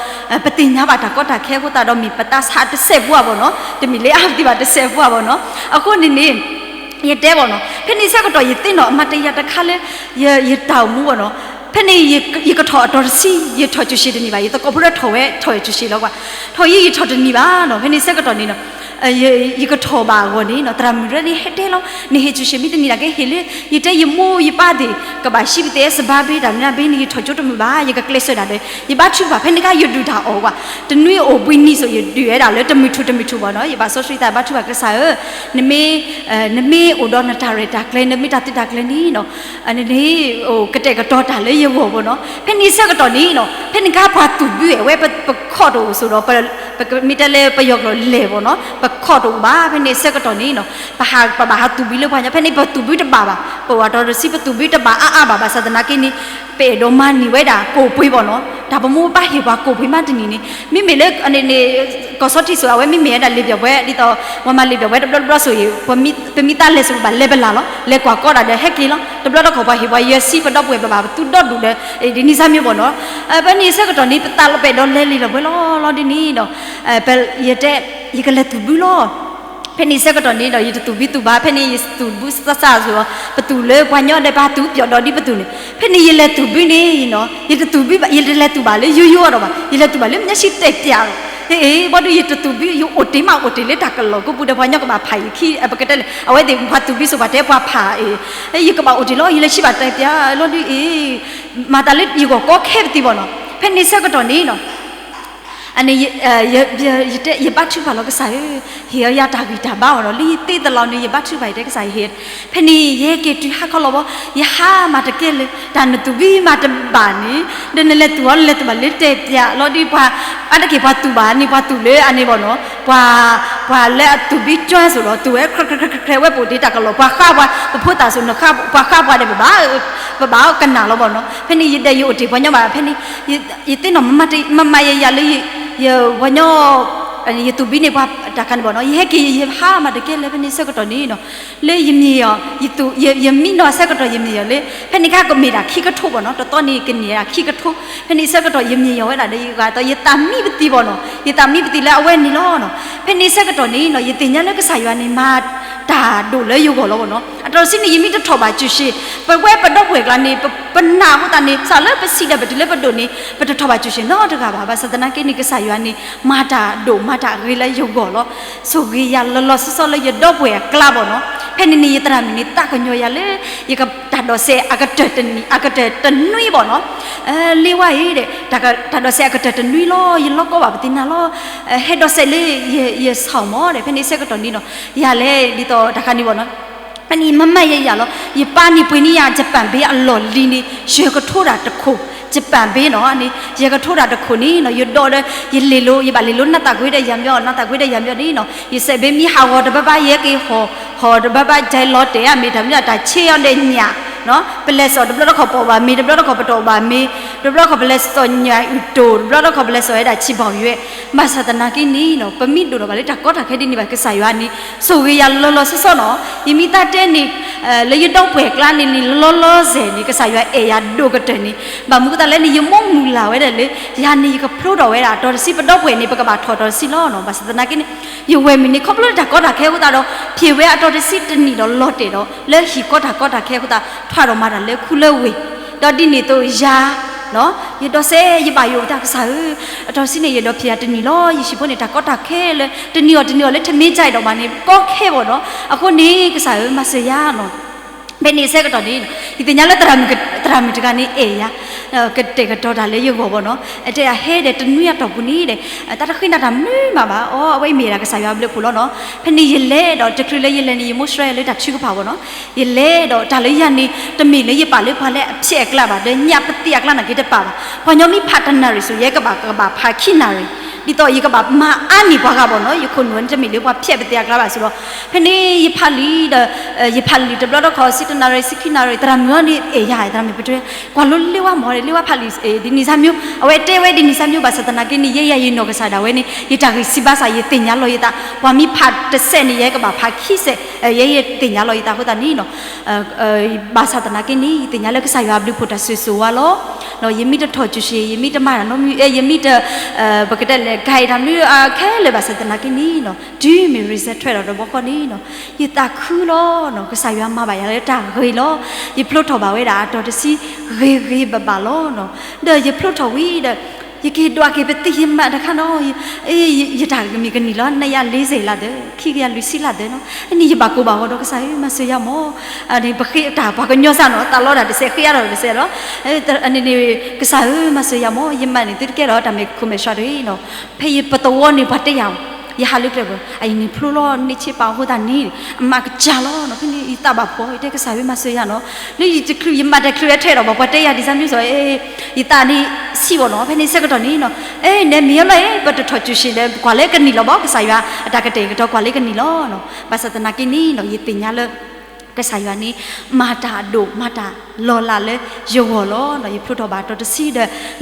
ပသ့ၣ်ညါဘၣ်တၢ်ကီတၢ်ခဲအဃိသတးဒီး မ့ၢ်ပသးဆးတစဲးဖိဧါဘီနီၤ, တမ့ၢ်လၢအါတံၢ်ဘၣ်တစဲးဖိဧါဘီနီၤ, အဃိန့ၣ်န့ၣ် ယတဲဘီနီၤ ဖဲန့ၣ်ဆၢကတီၢ် ယသ့ၣ်နီၣ်အမၤတယၤတခါလၢ ယတၢ်အိၣ်မူဘီနီၤ, ဖဲန့ၣ် ယကထီၣ်အတီၤတဆံ ယထီၣ်ကၠိၣ်ၡ့တနံၤဘၣ်, ယသကိးဖိလၢထီၣ်ဝဲထီၣ်ကၠိၣ်ၡ့လီၤကွၢ်, ထီၣ်ယံာ်ယထီၣ်တနံၤဘၣ်နီၤ, ဖဲန့ၣ်ဆၢကတီၢ်န့ၣ်နီၤ ယကထီၣ်ဘၣ်အဂီၢ်န့ၣ်နီၤ သရၣ်မုၣ်ရဲန့ၣ် ဟဲတဲလီၤ နဟ့ၣ်ကၠိၣ်ၡ့မ့ၢ်တနံၤဒၣ်က့ ဟ့ၣ်လၢ ယတဲယမိၢ်ယပၢ်သ့ၣ် ကဘၣ်ဟံးပသဲးစဘါဘ့ တၢ်မနုၤဘ့န့ၣ် ယထီၣ်ကၠိတမုာ်ဘၣ် ယကကျဲးစၢးဒၣ်ဒီး ယဘါထုကဖၣ် ဖဲန့ၣ်အခါယဒုးတၢ်အီၣ်ကွၢ်, တနွံအိၣ်ဘှံးနံၤစိၤ ယဒုးဝဲဒၣ်လၢတမုာ်ထူၣ်တမုာ်ထူၣ်ဘီနီၤ, ယဘၣ်စီဆှံသးဘါထုကဖၣ်ကစၢ်ဧၢ, နမ့ၢ် နမ့ၢ်အိၣ်ဒီးနတၢ်ရဲၣ်တၢ်ကျဲၤ နမ့ၢ်တၢ်သုးတၢ်ကျဲၤန့ၣ်နီၤ ကတဲာ်ကတီၤတၢ်လၢယဂီၢ်ဘီနီၤ, ဖဲန့ၣ်ဆၢကတီၢ်န့ၣ်နီၤ ဖဲန့ၣ်ခါပှၤသူၣ်ဘုအဲၣ်ဝဲ ပခီၣ်တအိၣ်စိၤဒီး ပမ့ၢ်တဲလၢပယီၤကျိာ်လဲၢ်ဘီနီၤ ပခီၣ်တအိၣ်ဘၣ်, ဖဲန့ၣ်ဆၢကတီၢ်န့ၣ်နီၤ ပဟး ပဘၣ်ဟးသူၣ်ဘုလၢပှၤညီ ဖဲန့ၣ်ပသူၣ်ဘုတဘၣ်ဘၣ်, ပအိၣ်အတီၤတဆံ ပသူၣ်ဘုတဘၣ်အါအါဘၣ်, ဘၣ်ဆၣ်သနာ်က့န့ၣ် ပအဲၣ်ဒိးမၤန့ၢ်ဝဲဒၣ်ကိၣ်ပှ့ၤဘီနီၤ, တၢ်ပမိၢ်ပပၢ်ဟ့ၣ်ပှၤကိၣ်ပှ့ၤမးတနံၤန့ၣ် မ့မ့ၢ်လၢ ကီၢ်စီထံးစိၤ အဝဲမ့မ့ၢ်ဝဲဒၣ်လံာ်ပျီၣ်ပှဲၤ ဒ်သိး ပှၤမၤလံာ်ပျီၣ်ပှဲၤတဘျီတဘျီစိၤအံၤ ပမ့ၢ်သးလဲၤစိၤ ပဘၣ်လဲၤပလၢ်လီၤ, လဲၤကွၢ်ကီးတၢ်ဒီးဟဲက့ၤလီၤ, တဘျီတခီၣ်ပှၤဟ့ၣ်ပှၤယဲၢ်ဆံ ပဒီပုၢ်ဝဲၢ်ပဘၣ်ပသူဒီဒူၣ်ဒီး ဒ်န့ၣ်စၢ်မ့ၢ်ဘီနီၤ, ဖဲန့ၣ်ဆၢကတီၢ်န့ၣ် ပသးလီၤပအဲၣ်ဒိးလဲၤလံာ်လီၤပှဲၤလီၤလီၤဒ်န့ၣ်ဒီး ယတဲ ယကလဲၤသူၣ်ဘုလီၤ ဖဲန့ၣ်ဆၢကတီၢ်န့ၣ်ဒီး ယတသူၣ်ဘုသူၣ်ဘၣ်, ဖဲန့ၣ်ယသူၣ်ဘုစၢ်စၢ်စိၤလီၤ, ပသူၣ်လၢပှၤညီဒီးပှၤသူၣ်ပျီၣ်ဒီးဒ်ပသူၣ်န့ၣ်, ဖဲန့ၣ်ယလဲၤသူၣ်ဘုန့ၣ်နီၤ ယတသူၣ်ဘုဘၣ် ယတလဲၤသူၣ်ဘၣ်လၢယိယိအီၤဒီးဘၣ်, ယလဲၤသူၣ်ဘၣ်လၢမ့ၢ်ဆံတဲာ်ပျးလီၤ, အ့ အ့ ဘီဒုးယတသူၣ်ဘု ယအိၣ်တ့ၢ်မးအိၣ်တ့ၢ်လၢတၢ်ကလီၤကိးပူၤဒီးပှၤညီကဘၣ်ဖးယခံ ပကတဲလဲၣ် အဝဲသ့ၣ်ပှၤသူၣ်ဘုစိၤပှၤတဲပှၤဖးအ့ ယကဘၣ်အိၣ်တ့ၢ်လီၤ ယလဲၤဆံးဘၣ်တဲာ်ပျးလီၤဒုးအ့ မၤသးလၢယဂီၢ်ကီခဲပသံးဘီနီၤ, ဖဲန့ၣ်ဆၢကတီၢ်န့ၣ်နီၤ အန့ၣ် ယဘါထုကဖၣ်လီၤကစၢ်ဧၢ, ဟ့ၣ်အီၤယၤတၢ်ဂံၢ်တၢ်ဘါအီၤဒီး လၢယသ့သလီၤန့ၣ် ယဘါထုကဖၣ်ယတဲကစၢ်ယဟ့ၣ်, ဖဲန့ၣ်ယဟဲက့ၤတုၤဟါခီလီၤဘီ, ယဟါမၢ်တကဲလၢၤ, တၢ်နသူၣ်ဘံမၤတဘၣ်န့ၣ်, ဒီးနလဲၤသူၣ်အီၤနလဲၤသူၣ်ဘၣ်လၢတဲာ်ပၠးလီၤဒ်ပှၤ, အါတက့ၢ်ပှၤသူၣ်ဘၣ်န့ၣ် ပှၤသူၣ်လၢအန့ၣ်ဘီနီၤ, ပှၤ ပှၤလၢအသူၣ်ဘံကၠွၢ်စိၤလီၤ သူၣ်ဝဲခြဲးခြဲးခြဲးဝဲပအိၣ်တ့ၢ်တၢ်ကလီၤ ပှၤဃါပှၤ ပဖိသၣ်စိၤနဃါ ပှၤဃါပှၤဒီးပဘၣ် ပဘၣ်အီၤကနၣ်လီၤဘီနီၤ, ဖဲန့ၣ်ယဒီးယအိၣ်တ့ၢ်ပှၤညီဘၣ် ဖဲန့ၣ် ယသ့ၣ်နီၣ် မမၤယယၤလၢ ယပှၤညီ ယသူၣ်ဘံန့ၢ်ပှၤတၢ်ခါန့ၣ်ဘၣ်နီၤ, ယဟဲက့ၤယဟါမးတကဲလၢ ဖဲန့ၣ်ဆၢကတီၢ်န့ၣ်နီၤ, လၢယမ့ၢ်အီၤ, ယသူၣ်, ယမံနီၤဆၢကတီၢ်ယမ့ၢ်အီၤလၢ ဖဲန့ၣ်ခါကမ့ၢ်ဒၣ်ခံကထိဘၣ်နီၤ, တသီန့ၣ်ကန့ၢ်ဒၣ်ခံကထိ, ဖဲန့ၣ်ဆၢကတီၢ်ယမ့ၢ်အီၤဝဲဒၣ်ဒီး ယဂၤဒီးယသးမံပသံဘၣ်နီၤ, ယသးမံပသံလၢအဝဲန့ၣ်လီၤနီၤ. ဖဲန့ၣ်ဆၢကတီၢ်န့ၣ်နီၤ ယသ့ၣ်ညါလၢကစၢ်ယွၤန့ၣ် မၤတၢ်ဒိၣ်လၢယဂီၢ်လီၤဘၣ်နီၤ. အတီၤတဆံန့ၣ် ယမ့ၢ်တထီၣ်ဘၣ်စူၢ်ၡ့ၣ်, ပဝဲပဒီပုၢ်ဝဲၢ်ကျါန့ၣ် ပ, ပနာ်အဃိသတးန့ၣ် စးလၢပစံးဒီးပတုၤလၢပဒိၣ်န့ၣ် ပတထီၣ်ဘၣ်စူၢ်ၡ့ၣ်နီတဂၤဘၣ်. ဘၣ်ဆၣ်သနာ်က့န့ၣ် ကစၢ်ယွၤန့ၣ် မၤတၢ်ဒိၣ်မၤတၢ်ဂ့ၤလၢယဂီၢ်လီၤ. ဆိၣ်ဂ့ၤယၤလီၤလီၤဆီဆီလၢယဒီပုၢ်ဝဲၢ်အကျါဘၣ်နီၤ. ဖဲန့ၣ်န့ၣ် ယသရၣ်မုၣ်န့ၣ် သးကညီၤယၤလၢ ယကတၢ်ဒိးစဲးအကတၢၢ်တနံၣ်, အကတၢၢ်တနွံဘၣ်နီၤ. လ့ဝါအံၤဒီး တၢ်ဒိးစဲးအကတၢၢ်တနွံလီၤ, ယလီၤကီဘၣ်ပသ့ၣ်နၤလီၤ. ဟဲဒိးစဲးလၢယဆၣ်မီၤဒီး ဖဲန့ၣ်ဆၢကတီၢ်န့ၣ်နီၤ ယၤလဲၤဒ်သိးတၢ်ခါန့ၣ်ဘၣ်နီၤ. ဖဲန့ၣ်မၤမၤယၤယၤလီၤ. ယပၢ်န့ၣ်ပှ့ၤန့ၢ်ယၤ ယပၣ်ဘ့အလီၢ်လံၤန့ၣ် ယဲၢ်ကထိတၢ်တခိၣ်, ယပၣ်ဘ့နီၤန့ၣ် ယဲၢ်ကထိတၢ်တခိၣ်န့ၣ်နီၤ ယဒိးဒီး ယလဲၤလိၤ, ယဘၣ်လဲၤလိၤနးသးကွံဒီးယၤမ့ၢ်အီၤ, နးသးကွံဒီးယၤမ့ၢ်အီၤန့ၣ်နီၤ ယစဲးဘ့မ့ၢ်ဟးဂီၤတဘၣ်ဘၣ် ယဟဲက့ၤဟီၣ်, ဟီၣ်တဘၣ်ဘၣ် ဒ်လီၤတဲာ်အမ့ၢ်တၢ်မ့ၢ်ဒၣ်တၢ်ဆ့အီၤဒီးညၣ် ပလဲၤစိာ်တဘျီတခီၣ်ပအီၣ်ဘၣ်မ့ၤ, တဘျီတခီၣ်ပတအီၣ်ဘၣ်မ့ၤ, တဘျီတခီၣ်ပလဲၤစိာ်ညၣ်အုၣ်တိၣ်, တဘျီတခီၣ်ပလဲၤစိာ်ဝဲဒၣ်ဆံးဘီၣ်ယွဲၢ်. ဘၣ်ဆၣ်သနာ်က့န့ၣ်နီၤ ပမ့ၢ်ဒိၣ်ထီၣ်ဘၣ်လၢတၢ်ကီတၢ်ခဲဒ်န့ၣ်ဘၣ် ကစၢ်ယွၤန့ၣ် ဆိၣ်ဂ့ၤယၤလီၤလီၤဆီဆီနီၤ. ယမ့ၢ်သးတဲန့ၣ် လၢယဒီပုၢ်ဝဲၢ်ကျါန့ၣ်န့ၣ် လီၤလီၤဆဲးန့ၣ် ကစၢ်ယွၤအဲၣ်ယၤဒိၣ်ကတၢၢ်န့ၣ် ဘၣ်မနုၤအဃိသတးလဲၣ်န့ၣ် ယမိၣ်မုၢ်လၢ်ဝဲဒၣ်လၢ ယၤန့ၣ် ယကဖျိထီၣ်ဝဲဒၣ်အတီၤတဆံ ပဒီပုၢ်ဝဲၢ်န့ၣ် ပကဘၣ်ထီၣ်အတီၤတဆံလီၤနီၤ. ဘၣ်ဆၣ်သနာ်က့န့ၣ် ယဝဲၢ်မုၣ်န့ၣ် ခီဖျိလၢတၢ်ကီတၢ်ခဲအဃိသတးဒီး ဖံးဝဲအတီၤတဆံတနံၣ်ဒီးလီၤတဲာ်ဒီး လၢဟံၣ်ကီတၢ်ကီတၢ်ခဲအဃိသတး ထွဲဒီးမၤတၢ်လၢခူလၢဝ့ၢ်, ဒီးဒ်န့ၣ်အသိးယၤ ယဒိးစဲး ယဘၣ်ယိၣ်တၢ် ကစၢ်ဧၢ, အတီၤတဆံန့ၣ် ယဒိးဖံးယၤတနံၣ်လီၤ. ယဟံၣ်ဖိန့ၣ် တၢ်ကီတၢ်ခဲလၢ တနံၤအီၤတနံၤအီၤလၢ တမ့ၢ်ကၢအံၤဒီးမးန့ၣ် ကီခဲဘၣ်နီၤ. အဃိန့ၣ် ကစၢ်ဧၢ မၤစၢၤယၤနီၤ. ဖဲန့ၣ်ဆၢကတီၢ်န့ၣ် ယသ့ၣ်ညါလၢ သရၣ်မုၣ်တဂၤန့ၣ်အဲၣ်ယၤ ကတဲာ်ကတီၤတၢ်လၢယဂီၢ်ဘၣ်နီၤ. အတဲအဟဲဒီးတနွံအတီၢ်ပူၤန့ၣ်ဒီး တၢ်တဃ့နၤတၢ်မနုၤမးဘၣ်. အီ အဝဲအံၤမ့ၢ်ဒၣ်ကစၢ်ယွၤအဘျုးအဖှိၣ်လီၤနီၤ. ဖဲန့ၣ်ယလဲၤဒီး တချုးလၢယလဲၤန့ၣ် ယမိၢ်ဆှၢယၤလၢတၢ်ထုကဖၣ်ဘၣ်နီၤ. ယလဲၤဒီးတၢ်လၢယၤန့ၣ် တမ့ၢ်လၢယပာ်လၢပှၤလၢအဖျဲးအကျါဘၣ် ဒီးညၣ်ပသံးအကျါန့ၣ်က့ၤတပာ်ဘၣ်. ပှၤညီမ့ၢ်ဖးတနၣ်ရံၣ်စ့ၢ် ယဲကဘၣ် ကဘၣ်ဖးခံနၣ်ရံၣ် ဒ်သိးယကဘၣ်မၤအါန့ၢ်ပှၤဂၤဘၣ်နီၤ. ယခိၣ်နူာ်န့ၣ် တမ့ၢ်လၢပှၤဖျဲးပသံးအကျါဘၣ်စ့ၢ်လီၤ. ဖဲန့ၣ်ယဖးလံာ်ဒီး ယဖးလံာ်တဘျီတခီၣ် ဆံတနၣ်ရံၣ် ဆံခံနၣ်ရံၣ် သရၣ်မုၣ်အီၤန့ၣ်အဲၣ်ယၤ သရၣ်မုၣ်ပတြၢၤ ကွၢ်လိလ့ဝါမး လ့ဝါဖးလံာ် ဒ်န့ၣ်စၢ်မံၤ အဝဲတဲဝဲဒ်န့ၣ်စၢ်မံၤ ဘၣ်ဆၣ်သနာ်က့န့ၣ် ယဲယၤယနီၢ်ကစၢ်ဒၣ်ဝဲန့ၣ် ယတၢ်ဂံၢ်စၢ်ဘါစၢ် ယသ့ၣ်ညါလီၤယသး ပှၤမ့ၢ်ဖးတစဲးန့ၣ် ယဲကဘၣ်ဖးခံစဲး ယဲယသ့ၣ်ညါလီၤယသးအဃိသတးန့ၣ်နီၤ ဘၣ်ဆၣ်သနာ်က့န့ၣ် ယသ့ၣ်ညါလၢကစၢ်ယွၤအဘျုးအဖှိၣ်တၢ်ဆိၣ်ဂ့ၤဆိၣ်ဝါလီၤ. ယမ့ၢ်တထီၣ်စူၢ်ၡ့ၣ် ယမ့ၢ်တမၤတၢ်နီတမံၤ ယမ့ၢ်တ ပကတဲလဲၣ် ကဲတၢ်မနုၤခဲလၢာ်ဘၣ်ဆၣ်သနာ်က့န့ၣ်နီၤ တုၤမ့ၢ် result ထွဲဒီးတဘျီဃီန့ၣ်နီၤ ယသးခုလီၤ. ကစၢ်ယွၤမၤဘၣ်ယၤလၢတၢ်ဂ့ၤလီၤ. ယဖျိထီၣ်ဘၣ်ဝဲဒၣ်အတီၤတဆံ ဂ့ၤဂ့ၤဘၣ်ဘၣ်လီၤ. ဒီးယဖျိထီၣ်ဝံၤဒီး ယက့ၤဒွးက့ၤပသံးယမးတခါနီၤ ယတၢ်မ့ၢ်ကနံၣ်လီၤ နယၤလ့စ့ၢ်လၢ်ဒၢး ခံကယၤလွံၢ်ဆံလၢ်ဒၢးနီၤ အန့ၣ်ယဘၣ်ကိၢ်ဘၣ်ဂီၤဒီးကစၢ်ဧၢ မၤစၢၤယၤမး ပဃ့တၢ်ပှၤကညီစၢ်နီၤ သးလီတၢ်တစဲး ဃ့အါထီၣ်တစဲးလီၤ. အန့ၣ်န့ၣ် ကစၢ်ဧၢ မၤစၢၤယၤမး ယမးန့ၣ် သုတကဲထီၣ်တၢ်မဲာ်ခိၣ်မဲာ်ဆှးတဂ့ၤနီၤ ဖဲယပသဝီန့ၣ် ပှၤတဲယၤ ယဟးလၢကျဲဘၣ် အအံၤန့ၣ်ဖျိလီၤ န့ၢ်ဆ့ပာ်အဃိသတးန့ၣ် အမးကစၢ်လီၤနီၤ ဖဲန့ၣ် ယသးဘၣ်ဖှီၣ် ယတဲကစၢ်ဧၢ မၤစၢၤယၤနီၤ လၢယတချုး ယမးတချုးအထဲဒီးဘၣ် ပှၤတဲယၤဒ်စၢ်မံၤစီၤ ယသးန့ၣ်ဆံးဘၣ်နီၤ ဖဲန့ၣ်ဆၢကတီၢ်န့ၣ်နီၤ အဲ နဲမ့ၢ်လီၤ ပတထီၣ်စူၢ်ၡ့ၣ်ဒီး ကွၢ်လၢကနံၣ်လီၤဘၣ် ကစၢ်ယွၤ အတၢ်ကတဲာ်ကတီၤကွၢ်လၢကနံၣ်လီၤနီၤ ဘၣ်ဆၣ်သနာ်က့န့ၣ်နီၤ ယသ့ၣ်ညါလၢ ကစၢ်ယွၤန့ၣ် မၤတၢ်အဒိၣ် မၤတၢ်လီၤလးလၢယဂီၢ်လီၤနီၤ ယဖျိထီၣ်ဘၣ်တီၤတဆံဒီး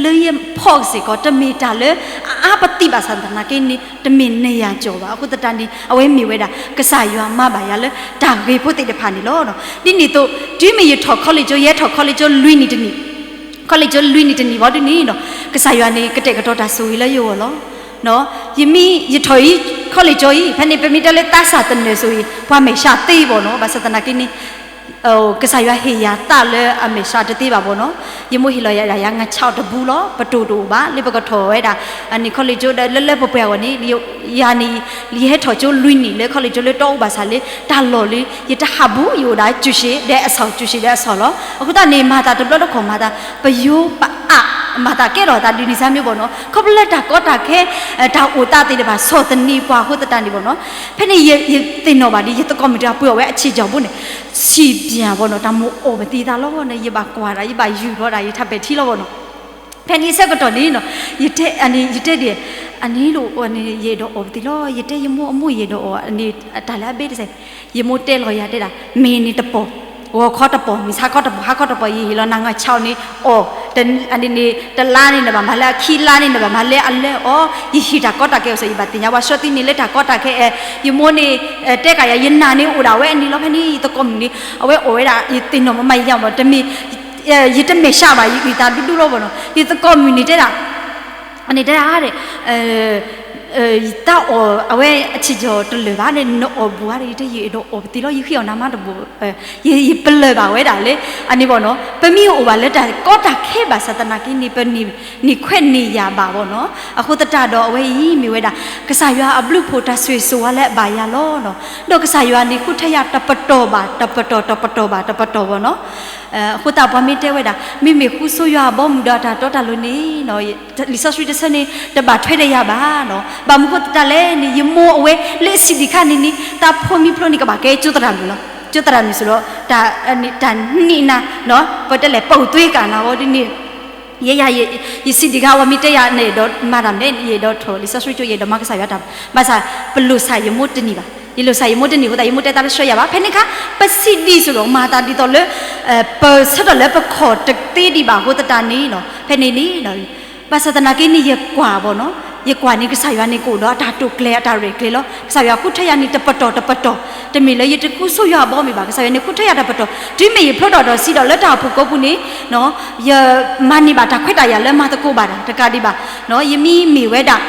လၢယဖီၣ်စ့ၢ်ကီး တမ့ၢ်တၢ်လၢအအါပသံးဘၣ်ဆၣ်သနာ်က့န့ၣ် တမ့ၢ်နယၤကၠီၤဘၣ် အဃိသတးန့ၣ် အဝဲမ့ၢ်ဝဲဒၣ် ကစၢ်ယွၤမၤဘၣ်ယၤလၢတၢ်ဂ့ၤဖိသ့ၣ်တဖၣ်န့ၣ်လီၤ. ဒ်န့ၣ်အသိး တုၤမ့ၢ်ယထီၣ် college ယဟဲထီၣ် college လွံၢ်နံၣ်တနံၣ် college လွံၢ်နံၣ်တနံၣ်ဘၣ်ဒ်န့ၣ်နီၤ ကစၢ်ယွၤန့ၣ် ကတဲာ်ကတီၤတၢ်ဆိၣ်ဂ့ၤလၢယဂီၢ်လီၤ. ယမ့ၢ်ယထီၣ်အံၤ college အံၤ ဖဲန့ၣ် ပမ့ၢ်တဲလၢသးစၢ်တနၢၤဆိၣ်ဂ့ၤ ပှၤမဲာ်ဆှးသ့ဘၣ်နီၤ ဘၣ်ဆၣ်သနာ်က့န့ၣ် ကစၢ်ယွၤဟ့ၣ်ယၤသးလၢအမဲာ်ဆှးတသ့ဘၣ်ဘၣ်နီၤ ယမိၢ်ဟ့ၣ်လီၤယၤဒၣ်ယၤ ငါးခြောက် တဘူးလီၤ ပတိၢ်တအိၣ်ဘၣ် လၢပကထီၣ်ဝဲဒၣ် အန့ၣ် college ဒီးလၢလၢပှဲၤပှဲၤအဂီၢ်န့ၣ် ယၤန့ၣ် ယဟဲထီၣ်ကၠိလွံၢ်နံၣ်လၢ college လၢတအိၣ်ဘၣ်ဆၣ်လၢ တၢ်လီၢ်လၢ ယတဟးဘူး ယအိၣ်ဒၣ်စူၢ်ၡ့ၣ်ဒီးအဆီၣ် စူၢ်ၡ့ၣ်ဒီးအဆီၣ်လီၤ. အဃိသတးန့ၣ် မၤသးတဘျီတခီၣ်မၤသး ပယိၤပအး မၤသးကဲထီၣ်သးဒ်န့ၣ်စၢ်မ့ၢ်ဘၣ်နီၤ ခီဖျိလၢတၢ်ကီတၢ်ခဲ တၢ်အိၣ်သးသ့ၣ်တဖၣ် ဆီၣ်သနံးပှၤအဃိသတးန့ၣ်ဘၣ်နီၤ ဖဲန့ၣ် ယသ့ၣ်နီၣ်ဘၣ်ဒ် ယသကိးမုၣ်တဂၤပှ့ၤအီၣ်ဝဲအဆံးကၠီၤဘိန့ၣ် စံးပၠၣ်ဘၣ်နီၤ တၢ်မိၣ်အီၣ်ပသံသးလီၤန့ၣ် ယဘၣ်ကွၢ်ဒၣ် ယဘၣ်ယူၢ်ထီၣ်ဒၣ် ယထးပဲာ်ထံလီၤဘၣ်နီၤ ဖဲန့ၣ်ဆၢကတီၢ်န့ၣ်နီၤ ယတဲ ယတဲဒ် အန့ၣ်လီၤ ယအဲၣ်ဒိးအီၣ်ပသံလီၤ ယတဲယမိၢ်အမိၢ်ယအဲၣ်ဒိးအီၣ် အန့ၣ်တၢ်လၢအဘ့ၣ်တစဲး ယမိၢ်တဲလီၤယၤတဲဒၣ် မ့ၢ်န့ၣ်တပီၢ် ဂီၤခီတပီၤ မုၢ်ဆါခီတပီၤ ဟါခီတပီၤ ယဟ့ၣ်လီၤနၤ ငါးဆၢန့ၣ် အီၣ်, အန့ၣ်န့ၣ် တလါန့ၣ်နဘၣ်မၤလၢအခံ လါန့ၣ်နဘၣ်မၤလၢအလၢအီၤ, ယဟ့ၣ်တၢ်ကီတၢ်ခဲအိၣ်စ့ၢ် ယဘၣ်သ့ၣ်ညါ ပှၤဆှၢသံန့ၣ်လၢတၢ်ကီတၢ်ခဲအဲၣ်, ယမိၢ်န့ၣ် တဲကးယၤ ယနာ်န့ၣ်အိၣ်ဒၣ်ဝဲအနံၤလီၤ ဖဲန့ၣ် ယသကိးမုၣ်န့ၣ် အဝဲအိၣ်ဝဲဒၣ် ယသ့ၣ်နီၣ်မမၤယၤမး တမ့ၢ် ယတမဲာ်ဆှးဘၣ် ယအုၣ်သးဒူဒူလီၤဘၣ်နီၤ ယသကိးမုၣ်န့ၣ်တဲဒၣ် အန့ၣ်တဲဒၣ် တၢ်အီၣ်အဝဲအဆံးကီၤတလၢာ်ဘၣ်န့ၣ် နအီၣ်ဘူးဧါ ယတဲ ယအဲၣ်ဒိးအီၣ်ပသံလီၤ ယဃ့အီၣ်နၤမးတဘူး ယပလၢၢ်ဘၣ်ဝဲဒၣ်လၢ အန့ၣ်ဘၣ်နီၤ ပမ့ၢ်အိၣ်ဘၣ်လၢတၢ်ကီတၢ်ခဲဘၣ်ဆၣ်သနာ်က့န့ၣ် ပန့ၢ်ခွဲးန့ၢ်ယာ်ဘၣ်ဘၣ်နီၤ အဃိသတးဒီးအဝဲအံၤမ့ၢ်ဝဲဒၣ် ကစၢ်ယွၤအဘျုးအဖှိၣ်တၢ်ဆိၣ်ဂ့ၤဆိၣ်ဝါလၢအဘၣ်ယၤလီၤနီၤ ဒီးကစၢ်ယွၤန့ၣ်ဃုထၢယၤတပတီၢ်ဘၣ် တပတီၢ် တပတီၢ်ဘၣ် တပတီၢ်ဘၣ်နီၤ အဃိသတးပှၤမ့ၢ်တဲဝဲဒၣ် မ့မ့ၢ်ဃုဆိယွၤအဘီအမုၢ်ဒီးတၢ်တီတၢ်လိၤန့ၣ် လံာ်စီဆှံတဆၢန့ၣ် တဘၣ်ထွဲဒီးယၤဘၣ်နီၤ ဘၣ်မနုၤဃိသတးလဲၣ်န့ၣ် ယမိၢ်အဝဲလၢအဆံးဒံးခါန့ၣ်န့ၣ် တၢ်ဖိမံဖျိန့ၣ် ကဘၣ်ကဲကၠိသရၣ်မုၣ်လီၤ ကၠိသရၣ်မုၣ်စ့ၢ်ဒီး တၢ်နံၣ်နၤ ပတဲလဲၣ် ပအိၣ်သွ့ကၣ်နၤဝဲဒ်န့ၣ် ယဲယၤ ယဆံးဒံးခါ ပှၤမ့ၢ်တဲယၤန့ၣ်ဒီး မၤတၢ်မနုၤ ယအဲၣ်ဒိးထီၣ်လံာ်စီဆှံကၠိ ယအဲၣ်ဒိးမၤကစၢ်ယွၤတၢ် ဘၣ်ဆၣ် ပလိၣ်ဆၣ်ယမိၢ်တန့ၢ်ဘၣ် ယလိၣ်ဆၣ်ယမိၢ်တန့ၢ်အဃိသတး ယမိၢ်တဲတၢ်တဆှၢယၤဘၣ် ဖဲန့ၣ်အခါ ပဆံးဒံးစ့ၢ်ဒီး မၤသးဒ်သိးလၢ ပဆၢထၢၣ်လၢပခီၣ်တသ့ဒံးဘၣ်အဃိသတးန့ၣ်နီၤ ဖဲန့ၣ်န့ၣ် ဘၣ်ဆၣ်သနာ်က့န့ၣ် ယကွၢ်ဘၣ်နီၤ ယကွၢ်န့ၣ် ကစၢ်ယွၤန့ၣ်ကအိၣ်ဒီးအတၢ်တိာ်ကျဲၤအတၢ်ရဲၣ်ကျဲၤလီၤ ကစၢ်ယွၤဃုထၢယၤန့ၣ်တပတီၢ်တပတီၢ် တမ့ၢ်လၢယတဃုဆိယွၤအဘီအမုၢ်ဘၣ် ကစၢ်ယွၤန့ၣ်ဃုထၢယၤတပတီၢ် တုၤမ့ၢ်ယဖျိထီၣ်ဒီးဆံးဒီးလၢတၢ်အိၣ်ဖှိၣ်ကိးပူၤန့ၣ် ယမၤန့ၢ်ဘၣ်တၢ်ခွဲးတၢ်ယာ်လၢမၤသကိးဘၣ်တၢ်တကးဒံးဘၣ် ယမ့ၢ်မ့ၢ်ဝဲဒၣ်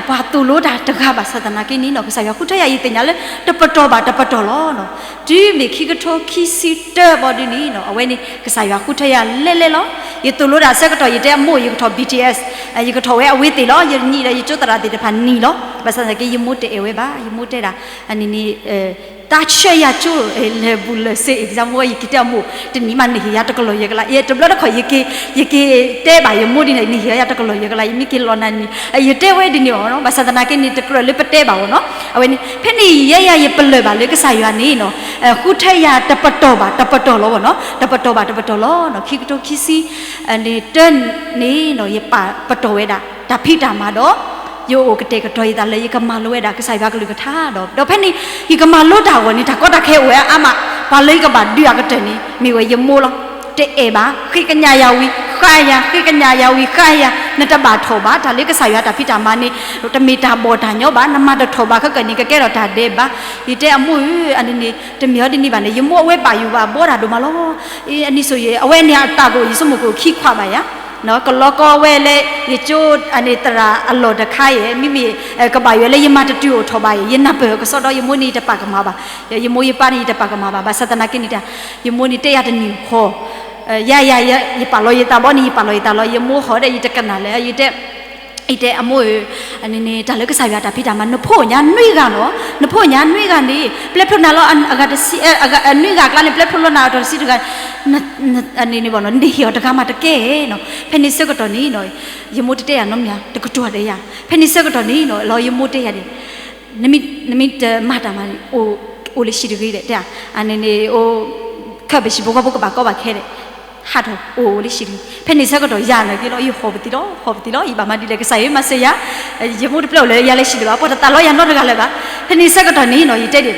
ပှၤသိၣ်လိတၢ်တဂၤဘၣ်ဆၣ်သနာ်က့န့ၣ်နီၤ ကစၢ်ယွၤဃုထၢယၤ ယသ့ၣ်ညါလၢ တပတီၢ်ဘၣ်တပတီၢ်လီၤ. တုၤမ့ၢ်ခံကထိခံဆံတၢဘီဒ်န့ၣ်နီၤ အဝဲန့ၣ် ကစၢ်ယွၤဃုထၢယၤလဲၣ်လဲၣ်လီၤ. ယသိၣ်လိတၢ်ဆၢကတီၢ် ယတဲအမိၢ် ယကထီၣ် ဘီထံၣ်အဲၣ်, ယကထီၣ်ဝဲအဝ့ၢ်သ့ၣ်လီၤ. ယနံၣ်ဒီးယကၠိသရၣ်သ့ၣ်တဖၣ်နံၣ်လီၤ. ဘၣ်ဆၣ်သနာ်က့ ယမိၢ်တအဲၣ်ဝဲဘၣ်. ယမိၢ်တဲဒၣ် အန့ၣ်န့ၣ် တၢ်ဆှၢယၤကၠိ လဲၤဘူးလဲၤဆ့ ယမိၢ် ယက့ၤတဲအမိၢ် တနံၣ်မးနဟ့ၣ်ယၤတကလီၢ်ယဲၢ်ကလး ယတဘျီတခီၣ် ယက့ၤတဲဘၣ်ယမိၢ်ဒ်န့ၣ် နဟ့ၣ်ယၤတကလီၢ်ယဲၢ်ကလး ယမ့ၢ်က့ၤလီၤနၤနံၣ် ယတဲဝဲဒ်န့ၣ်အီၤနီၤ. ဘၣ်ဆၣ်သနာ်က့န့ၣ် တကြၢးလၢပတဲဘၣ်အီၤနီၤ. အဝဲန့ၣ် ဖဲန့ၣ်ယဲယၤယပလၢၢ်ဘၣ်လၢကစၢ်ယွၤန့ၣ်နီၤ ဃုထၢယၤတပတီၢ်ဘၣ်တပတီၢ်လီၤနီၤ. တပတီၢ်ဘၣ်တပတီၢ်လီၤ. ခံကထိခံဆံ န့ၣ်တၢန့ၣ်နီၤ ယပာ်ပတီၢ်ဝဲဒၣ် တၢ်ဖံးတၢ်မၤဒီး ယအိၣ်ကတဲာ်ကတီၤယသးလၢယကမၤလိဝဲဒၣ်ကစၢ်ယွၤကလုၢ်ကထါဒီး ဒီးဖဲန့ၣ် ယကမၤလိတၢ်အဂီၢ်န့ၣ် တၢ်ကီတၢ်ခဲအိၣ်ဝဲအါမး, ပှၤလၢယကဘၣ်ဒုးအကတၢၢ်န့ၣ် မ့ၢ်ဝဲယမိၢ်လီၤ. တအဲၣ်ဘၣ်, ဃ့ကညးယၤဝံၤ ဃါယၤ, ဃ့ကညးယၤဝံၤ ဃါယၤ, နတဘၣ်ထီၣ်ဘၣ်, တၢ်လၢကစၢ်ယွၤတၢ်ဖံးတၢ်မၤန့ၣ် တမ့ၢ်တၢ်ဘီၣ်တၢ်ညီဘၣ်, နမၤတထီၣ်ဘၣ်ခဲကၢၢ်န့ၣ် ကကဲထီၣ်တၢ်ဒဲးဘး. ယတဲအမိၢ်ဧၢ, အန့ၣ်န့ၣ် တမ့ၢ်အီၤဒ်န့ၣ်ဘၣ်န့ၣ် ယမိၢ်အဝဲဘၣ်ယိၣ်ဘၣ်ဘှီတၢ်ဒိၣ်မးလီၤ. အန့ၣ်ဆိၣ်ဂ့ၤ အဝဲန့ၣ်အတၢ်ကအိၣ် ယဆိကမိၣ်ကအိၣ်ခံခွးဘၣ်ယၤ ကလီကီဝဲလၢ ယကၠိ အန့ၣ်သရၣ်အလီၢ်တခါအံၤ မ့မ့ၢ် ကဘၣ်ယွၤလၢယမၤတတုၤအိၣ်ထီၣ်ဘၣ်အံၤ ယနၢ်ပၢၢ်ကစီဒီး ယမိၢ်န့ၣ်ယတပာ်ကမၣ်ဘၣ်, ယမိၢ်ယပၢ်န့ၣ်ယတပာ်ကမၣ်ဘၣ်. ဘၣ်ဆၣ်သနာ်က့န့ၣ် ယမိၢ်န့ၣ်တဲယၤတနံၤဃီ ယၤယၤ ယပာ်လီၤယသးဘီန့ၣ် ယပာ်လီၤယသးလီၤ. ယမိၢ်ဟီၣ်ဒီးယတကနၣ်လၢ ယတဲ ယတဲအမိၢ်ဧၢ, အန့ၣ်န့ၣ် တၢ်လၢကစၢ်ယွၤတၢ်ဖံးတၢ်မၤ နဖိညါနွံဂၤနီၤ, နဖိညါနွံဂၤန့ၣ် ပျဲဖျိနၤလီၤ အဂၤတဆံ နွံဂၤအကျါန့ၣ် ပျဲဖျိလီၤနၤအတီၤတဆံတဂၤ န့ၣ်န့ၣ်ဘၣ်နီၤ နဟ့ၣ်အီၤတဂၤမးတကဲနီၤ. ဖဲန့ၣ်ဆၢကတီၢ်န့ၣ်နီၤ ယမိၢ်တတဲယၤနီတမံၤ တကတိၤဒဲးယၤ. ဖဲန့ၣ်ဆၢကတီၢ်န့ၣ်နီၤ လီၤယမိၢ်တဲယၤန့ၣ် နမ့ၢ်တမၤတၢ်မၤန့ၣ် အိၣ်လၢဟံၣ်တဂ့ၤဒီး တဲ အန့ၣ်န့ၣ် အိၣ် ခၢၣ်ပဟံၣ်ဖိဃီဖိကဘၣ်ကီဘၣ်ခဲဒီး ဟးထီၣ်အိၣ်လၢဟံၣ်တဂ့ၤ. ဖဲန့ၣ်ဆၢကတီၢ်ယၤနာ်က့လီၤ ယဟီၣ်ပသံလီၤ ဟီၣ်ပသံလီၤ ယဘၣ်မၤဒ်လဲၣ် ကစၢ်ယွၤမၤစၢၤယၤ, ယမိၢ်တပျဲအိၣ်လၢယၤလၢဟံၣ်လၢၤဘၣ် ပှၤတသးလီယၤနီတဂၤလၢၤဘၣ်. ဖဲန့ၣ်ဆၢကတီၢ်န့ၣ်နီၤ ယတဲဒ်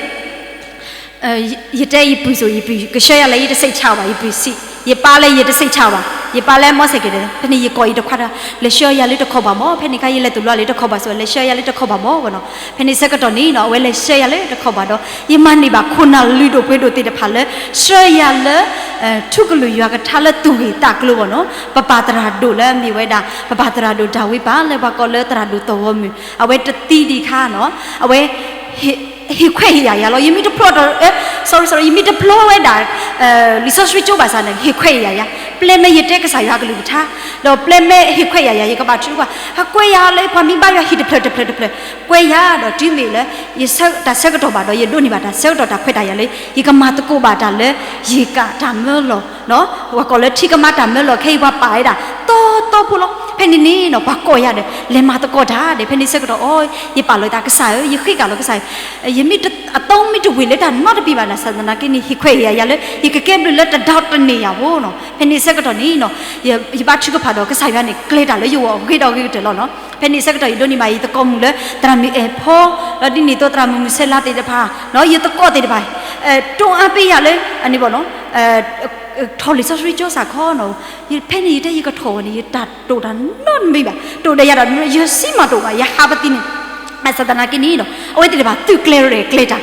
ယတဲယပုၢ်စိၤ ယပုၢ်ကဆှၢယၤလၢယတစိတ်ချဘၣ် ယပုၢ်စံး, ယပၢ်လၢယတစိတ်ချဘၣ် ယပၢ်လၢ မော်စဲးကဲး ဖဲန့ၣ်ယကိးအံၤတခွါဒီး လဲၤဆှၢယၤလၢတခီဘၣ်မး ဖဲန့ၣ်ခါယလဲၤသိၣ်လိလၢတခီဘၣ်ဆိ လဲၤဆှၢယၤလၢတခီဘၣ်မးနီၤ. ဖဲန့ၣ်ဆၢကတီၢ်န့ၣ်နီၤ အဝဲလဲၤဆှၢယၤလၢတခီဘၣ်ဒီး ယမၤန့ၢ်ဘၣ်ခိၣ်နၢ်လုၢ်ဒိၣ်ပှ့ၤဒိၣ်သ့ၣ်တဖၣ်လၢ ဆှၢယၤလၢ ထူကလုာ်ယွၤကထါလၢသူၣ်ဂ့ၢ်သးကျိၤဘၣ်နီၤ. ပပၢ်သရၣ်ဒိၣ်လၢမ့ၢ်ဝဲဒၣ် ပပၢ်သရၣ်ဒိၣ်တၢ်ဝံပၢ်လၢပှၤကိးလၢသရၣ်ဒိၣ်သီၣ်ဂီၤမုၢ် အဝဲတသံဒံးခါနီၤ အဝဲ ဟ့ၣ်ခွဲးဟ့ၣ်ယာ်ယၤလီၤ. ယမ့ၢ်တဖျိထီၣ် sorry sorry ယမ့ၢ်တဖျိဝဲဒၣ် လံာ်စီဆှံကၠိဘၣ်ဆၣ်န့ၣ် ဟ့ၣ်ခွဲးဟ့ၣ်ယာ်ယၤ ပျဲမ့ၢ်ယတဲကစၢ်ယွၤကလုၢ်ကထါ ဒီးပျဲမ့ၢ်ဟ့ၣ်ခွဲးဟ့ၣ်ယာ်ယၤ ယကဘၣ်ထုကဖၣ် အကွဲးယၤလၢပှၤမ့ၢ်ဘါယွၤဟံၣ်တဖျၢၣ်တဖျၢၣ်တဖျၢၣ် ကွဲးယၤဒီးတုၤမ့ၢ်လၢ ယတၢ်ဆၢကတီၢ်ဘၣ်ဒီး ယဒိးန့ၢ်ဘၣ်တၢ်ဆၢကတီၢ်တၢ်ခွဲးတၢ်ယာ်လၢ ယကမၤသကိးဘၣ်တၢ်လၢ ယကၣ်တၢ်မၢလီၤ ပှၤကိးလၢထံကမါတၢ်မၢလီၤ ခဲအံၤပှၤပာ်ဝဲဒၣ် တီတီဖိလီၤ. ဖဲန့ၣ်န့ၣ်နီၤ ပှၤကိးယၤဒီး လဲၤမၤသကိးတၢ်ဒီး ဖဲန့ၣ်ဆၢကတီၢ်အီၤ ယပာ်လီၤယသးကစၢ်ဧၢ ယဃ့ကၤလီၤကစၢ်ဧၢ ယမ့ၢ်အသီမ့ၢ်တဝ့ၢ်လၢတၢ်နီတဘ့ၣ်ဘၣ်န့ၣ် ဘၣ်ဆၣ်သနာ်က့န့ၣ် ဟ့ၣ်ခွဲးဟ့ၣ်ယာ်ယၤလၢ ယကကဲဘျုးလၢတဒီတန့ၢ်ယၤဖိနီၤ. ဖဲန့ၣ်ဆၢကတီၢ်န့ၣ်နီၤ ယဘါထုကဖၣ်ဒီးကစၢ်ယွၤန့ၣ် ကျဲၤတၢ်လၢယဂီၢ်အဂ့ၤဒီးဂ့ၤကတၢၢ်လီၤနီၤ. ဖဲန့ၣ်ဆၢကတီၢ် ယဒိးန့ၢ်ဘၣ်ယသကိးမုၣ်လၢ သရၣ်မုၣ်အဲၣ်ဖီ ဒီးဒ်န့ၣ်အသိးသရၣ်မုၣ်မုၢ်ဆဲးလါသ့ၣ်တဖၣ် ယသကိးသ့ၣ်တဖၣ် တွန်းအားပေးရလၢ အန့ၣ်ဘၣ်နီၤ, ထီၣ်လံာ်စီဆှံကၠိစ့ၢ်ကီးနီၤ, ဖဲန့ၣ်ယတဲယကထီၣ်ဝဲန့ၣ် ယတၢ်တိာ်တၢ်နီတမံၤဘၣ်, တိာ်ဒီးယၤဒီး ယစံးမၤတအိၣ်ဘၣ် ယဟးပသံန့ၣ်, ဘၣ်ဆၣ်သနာ်က့န့ၣ်နီၤ အဝဲသ့ၣ်တဖၣ်သုးကျဲၤရဲၣ်ကျဲၤတၢ်,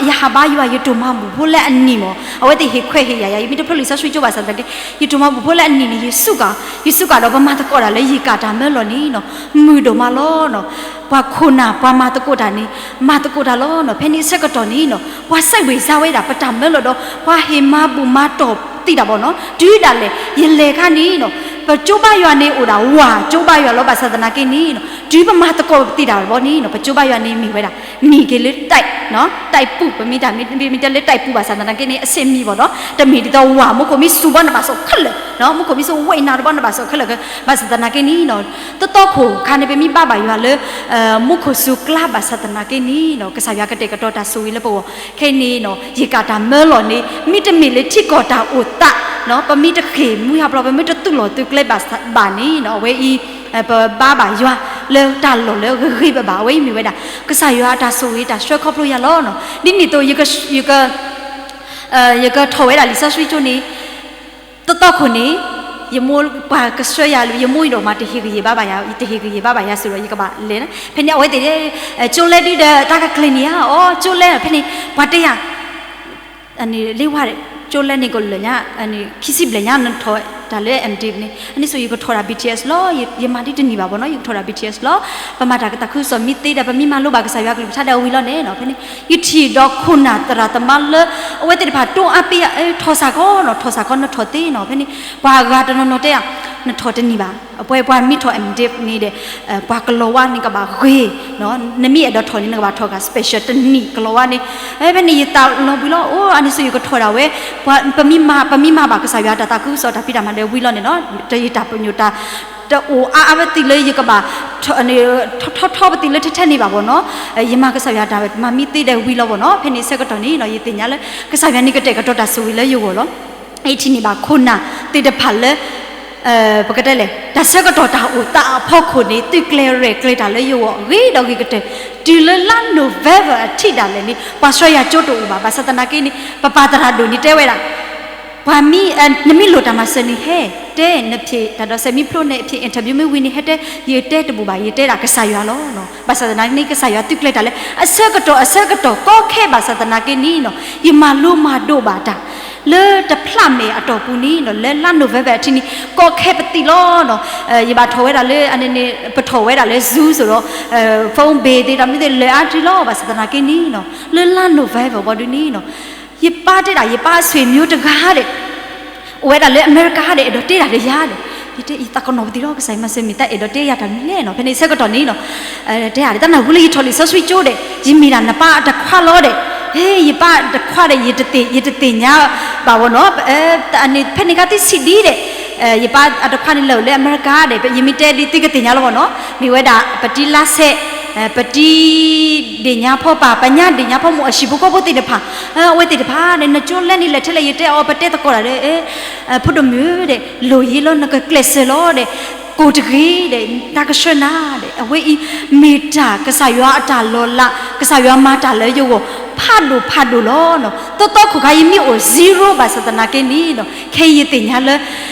ယဟးဘါယွၤ ယတိၢ်မၤဘူၣ်ဖိလၢအနံၤမး အဝဲသ့ၣ်ဟ့ၣ်ခွဲးဟ့ၣ်ယာ်ယၤ ယမ့ၢ်တဖျိလံာ်စီဆှံကၠိဘၣ်ဆၣ်သနာ်က့ ယတိၢ်မၤဘူၣ်ဖိလၢအနံၤန့ၣ် ယစူးကါ, ယစူးကါဒီးပမၤသကိးတၢ်လၢယကၣ်တၢ်မၢလီၤန့ၣ်နီၤ မုာ်ဒိၣ်မးလီၤနီၤ. ပှၤခိၣ်နၢ်ပှၤမၤသကိးတၢ်န့ၣ် မၤသကိးတၢ်လီၤနီၤ. ဖဲန့ၣ်အဆၢကတီၢ်န့ၣ်နီၤ ပှၤစဲးဝ့ၤစါဝဲဒၣ် ပတၢ်မၢလီၤဒီး ပှၤဟ့ၣ်မၤဘူၣ်မၤတီၢ်သ့တၢ်ဘၣ်နီၤ. တုၤဒၣ်လဲာ် ယလဲၤခါန့ၣ်နီၤ ပကၠိဘါယွၤန့ၣ်အိၣ်ဒၣ်ဝၤကၠိဘါယွၤလီၤ. ဘၣ်ဆၣ်သနာ်က့န့ၣ်နီၤ တုၤပမၤသကိးပသ့တၢ်ဘၣ်န့ၣ်နီၤ ပကၠိဘါယွၤန့ၣ်မ့ၢ်ဝဲဒၣ် မ့ၢ်က့ၤလၢ တိုက် နီၤ တိုက်ပူၤ ပမ့ၢ်တၢ်မ့ၢ် မ့ၢ်တဲလၢ တိုက်ပူၤ ဘၣ်ဆၣ်သနာ်က့န့ၣ် အဆ့ၣ်မံၤဘၣ်ဒီး တမ့ၢ်ဒ်သိးဝၤ မူခိၣ်မ့ၢ်စူၤဘၣ်နဘၣ်စီၣ်ခဲလၢာ်, မူခိၣ်မ့ၢ်စူၤဝဲနၤတဘၣ်နဘၣ်စီၣ်ခဲလၢာ်, ဘၣ်ဆၣ်သနာ်က့န့ၣ်နီၤ တသီခိၣ်ခါန့ၣ် ပမ့ၢ်ဘါဘၣ်ယွၤလၢ မူခိၣ်စူၤကျါ ဘၣ်ဆၣ်သနာ်က့န့ၣ်နီၤ ကစၢ်ယွၤကတဲာ်ကတီၤတၢ်ဆိၣ်ဂ့ၤလၢပဂီၢ် ခဲအံၤန့ၣ်နီၤ ယကၣ်တၢ်မၢလီၤန့ၣ် မ့တမ့ၢ်လၢထံကီၢ်တၢ်အိၣ်သး ပမ့ၢ်တဃ့ၢ်မှံဟးဖျိး ပမ့ၢ်တသုးလီၢ်သုးကျဲဘၣ်န့ၣ်နီၤ အဝဲအံၤ ပဘါဘၣ်ယွၤလၢတၢ်လီၢ်လၢဂ့ၤဂ့ၤဘၣ်ဘၣ် အဝဲအံၤမ့ၢ်ဝဲဒၣ် ကစၢ်ယွၤအတၢ်ဆိၣ်ဂ့ၤတၢ်ဆှၢခီဖျိယၤလီၤနီၤ. ဒ်န့ၣ်အသိး ယက ယကထီၣ်ဝဲဒၣ်လံာ်စီဆှံကၠိန့ၣ် တသီခိၣ်န့ၣ် ယမိၢ်ပှၤကဆှၢယၤလၢ ယမိၢ်အံၤဒီးမး တဟ့ၣ်ဂံၢ်ဟ့ၣ်ဘါဘၣ်ယၤ တဟ့ၣ်ဂံၢ်ဟ့ၣ်ဘါဘၣ်ယၤစ့ၢ်ဒီး ယကဘၣ်လဲၤ ဖဲန့ၣ်အဝဲသ့ၣ် ကၠိလဲဒုဒီးတၢ်ကကျဲၤန့ၣ်ဧါ အီၤ ကၠိလဲ ဖဲန့ၣ် ပှၤတဲယၤ လ့ဝါ ကၠိလဲန့ၣ်ကလၢာ်ညါ ခံဆံဘျဲၣ်ညါ နထီၣ်တၢ်လၢ M Div န့ၣ် အန့ၣ်ဆိ ယကထီၣ်တၢ် B T S လီၤ. ယမၤဒ်တနံၣ်ဘၣ်ဘၣ်နီၤ ယကထီၣ်တၢ် B T S လီၤ. ပမၤတၢ်ကသးခုကစီၣ်မ့ၢ်သ့ဒီး ပမ့ၢ်မၤလိဘၣ်ကစၢ်ယွၤကလုၢ်ကထါဒီးဝံၤလီၤန့ၣ်နီၤ ဖဲန့ၣ် ယထံၣ်ဒီးခိၣ်နၢ်သရၣ်သမါလၢ အဝဲသ့ၣ်တဖၣ် တွန်းအားပေး ထီၣ်စ့ၢ်ကီးနီၤ ထီၣ်စ့ၢ်ကီး နထီၣ်သ့နီၤ ဖဲန့ၣ် ပှၤဂၤတနီၤနီၤတဲ နထီၣ်တနံၣ်ဘၣ် အပှဲၤပှၤမ့ၢ်ထီၣ် M Div န့ၣ်ဒီး ပှၤကလီၤဝါန့ၣ်ကဘၣ်ဂ့ၤ နမ့ၢ်အဲၣ်ဒိးထီၣ်န့ၣ် နကဘၣ်ထီၣ်ဂၤ special တနံၣ်ကလီၤဝါန့ၣ် ဖဲန့ၣ် ယသးလီၤဘှံးလီၤ အိၣ် အန့ၣ်ဆိ ယကထီၣ်ဒၣ်ဝဲ ပမ့ၢ်မၤ ပမ့ၢ်မၤဘၣ်ကစၢ်ယွၤတၢ်သးခုကစီၣ်တၢ်ဖံးတၢ်မၤဒီးဝံၤလီၤန့ၣ်နီၤ တယတၢ်ပညိၣ်တၢ် တအိၣ်အါအါဝဲသ့ၣ်လၢယကဘၣ် ထီထီထီပသ့ၣ်လၢထဲထဲန့ၣ်ဘၣ်ဘၣ်နီၤ ယမၤကစၢ်ယွၤတၢ်မၤမ့ၢ်သ့ဒီးဝံၤလီၤဘၣ်နီၤ ဖဲန့ၣ်ဆၢကတီၢ်န့ၣ်နီၤ ယသ့ၣ်ညါလၢ ကစၢ်ယွၤန့ၣ်ကတဲာ်ကတီၤတၢ်ဆိၣ်ဂ့ၤလၢယဂီၢ်လီၤ. ယထံၣ်န့ၢ်ဘၣ်ခိၣ်နၢ်သ့ၣ်တဖၣ်လၢ ပကတဲလဲၣ် တၢ်ဆၢကတီၢ်တၢ်အိၣ်သးအဖီခိၣ်န့ၣ် သုးကျဲၤရဲၣ်ကျဲၤတၢ်လၢယဂီၢ် ဂ့ၤဒီးဂ့ၤကတၢၢ် တုၤလၢလါ November အထံးဒၣ်လဲာ်န့ၣ် ပှၤဆှၢယၤကၠိတအိၣ်ဘၣ် ဘၣ်ဆၣ်သနာ်က့န့ၣ် ပပၢ်သရၣ်ဒိၣ်န့ၣ်တဲဝဲဒၣ် ပှၤမ့ၢ် နမ့ၢ်လိၣ်တၢ်မၤစၢၤန့ၣ်ဟဲ တဲနဖျ့းတၢ်ဒီးစဲးမံဖျိန့ၣ် အဖျ့း interview မ့ၢ်ဝံၤန့ၣ် ဟဲတဲ ယတဲတဘူၣ်ဘၣ် ယတဲဒၣ်ကစၢ်ယွၤလီၤ. ဘၣ်ဆၣ်သနာ်က့န့ၣ် ကစၢ်ယွၤသုးကျဲၤတၢ်လၢ အဆၢကတီၢ် အဆၢကတီၢ်ကီခဲ ဘၣ်ဆၣ်သနာ်က့န့ၣ်နီၤ ယမၤလိမၤဒိးဘၣ်တၢ် လၢတဖျးမဲာ်အတီၢ်ပူၤန့ၣ်နီၤ လၢလါ November အထံးန့ၣ် ကီခဲပသံးလီၤနီၤ. ယဘၣ်ထီၣ်ဝဲဒၣ်လၢ အန့ၣ်န့ၣ် ပထီၣ်ဝဲဒၣ်လၢ Zoom စ့ၢ်ဒီး phone bill သ့ၣ်တဖၣ်မ့ၢ်သ့ၣ်လၢအါထံလီၤ. ဘၣ်ဆၣ်သနာ်က့န့ၣ်နီၤ လၢလါ November ဘီဒုန့ၣ်နီၤ ယပၢ်တဲဒၣ် ယပၢ်အဆွေမျိုးတဂၤဒီး အိၣ်ဝဲဒၣ်လၢအမဲရကၤဒီး အဲၣ်ဒိးတဲဒၣ်ဒီးယၤဒီး ယတဲ ယသးကနီၣ်ပသံးလီၤ ကစၢ်ယွၤမၤစၢၤမ့ၢ်တၢ်အဲၣ်ဒိးတဲယၤတၢ်မနုၤလဲၣ်နီၤ. ဖဲန့ၣ်ဆၢကတီၢ်န့ၣ်နီၤ တဲဒၣ် တၢ်နၢ်ဟူလၢယထီၣ်လံာ်စီဆှံကၠိဒီး ယမ့ၢ်ဒၣ်နပၢ်အတခွါလီၤဒီး ဟ့ ယပၢ်တခွါဒီး ယတသ့ၣ်ညါဘၣ်ဝဲနီၤ. ဖဲန့ၣ်ခါသ့ၣ်ဆံးဒံးဒီး ယပၢ်အတခွါန့ၣ်လၢာ်လၢအမဲရကၤဒီး ယမ့ၢ်တဲဒ်သုကသ့ၣ်ညါလီၤဘၣ်နီၤ မ့ၢ်ဝဲဒၣ် ပတံၤလါဆဲး ပတံၤဒ့ၣ်ညါဖီပၢ် ပညါဒ့ၣ်ညါဖီမိၢ် အဟံၣ်ဖိဃီဖိသ့ၣ်တဖၣ် အဝဲသ့ၣ်တဖၣ်ဒီး နကၠိလဲန့ၣ်လဲၣ်ထဲလဲၣ် ယတဲအီၤ ပတဲသကိးတၢ်ဒီး ဖိဒိၣ်မုၣ်ဒီး လိၣ်ယ့လီၤ နကကျဲးစၢးလီၤဒီး ကိၢ်တဂ့ၤဒီး တၢ်ကဆှၢနၤဒီး အဝဲအံၤ မ့ၢ်တၢ်ကစၢ်ယွၤအတၢ်လီၤလး ကစၢ်ယွၤမၤတၢ်လၢယဂီၢ် ဖးဒိၣ်ဖးဒိၣ်လီၤနီၤ. သီသီခိၣ်ခါယမ့ၢ်အိၣ် zero ဘၣ်ဆၣ်သနာ်က့န့ၣ်နီၤ ခဲအံၤယသ့ၣ်ညါလၢ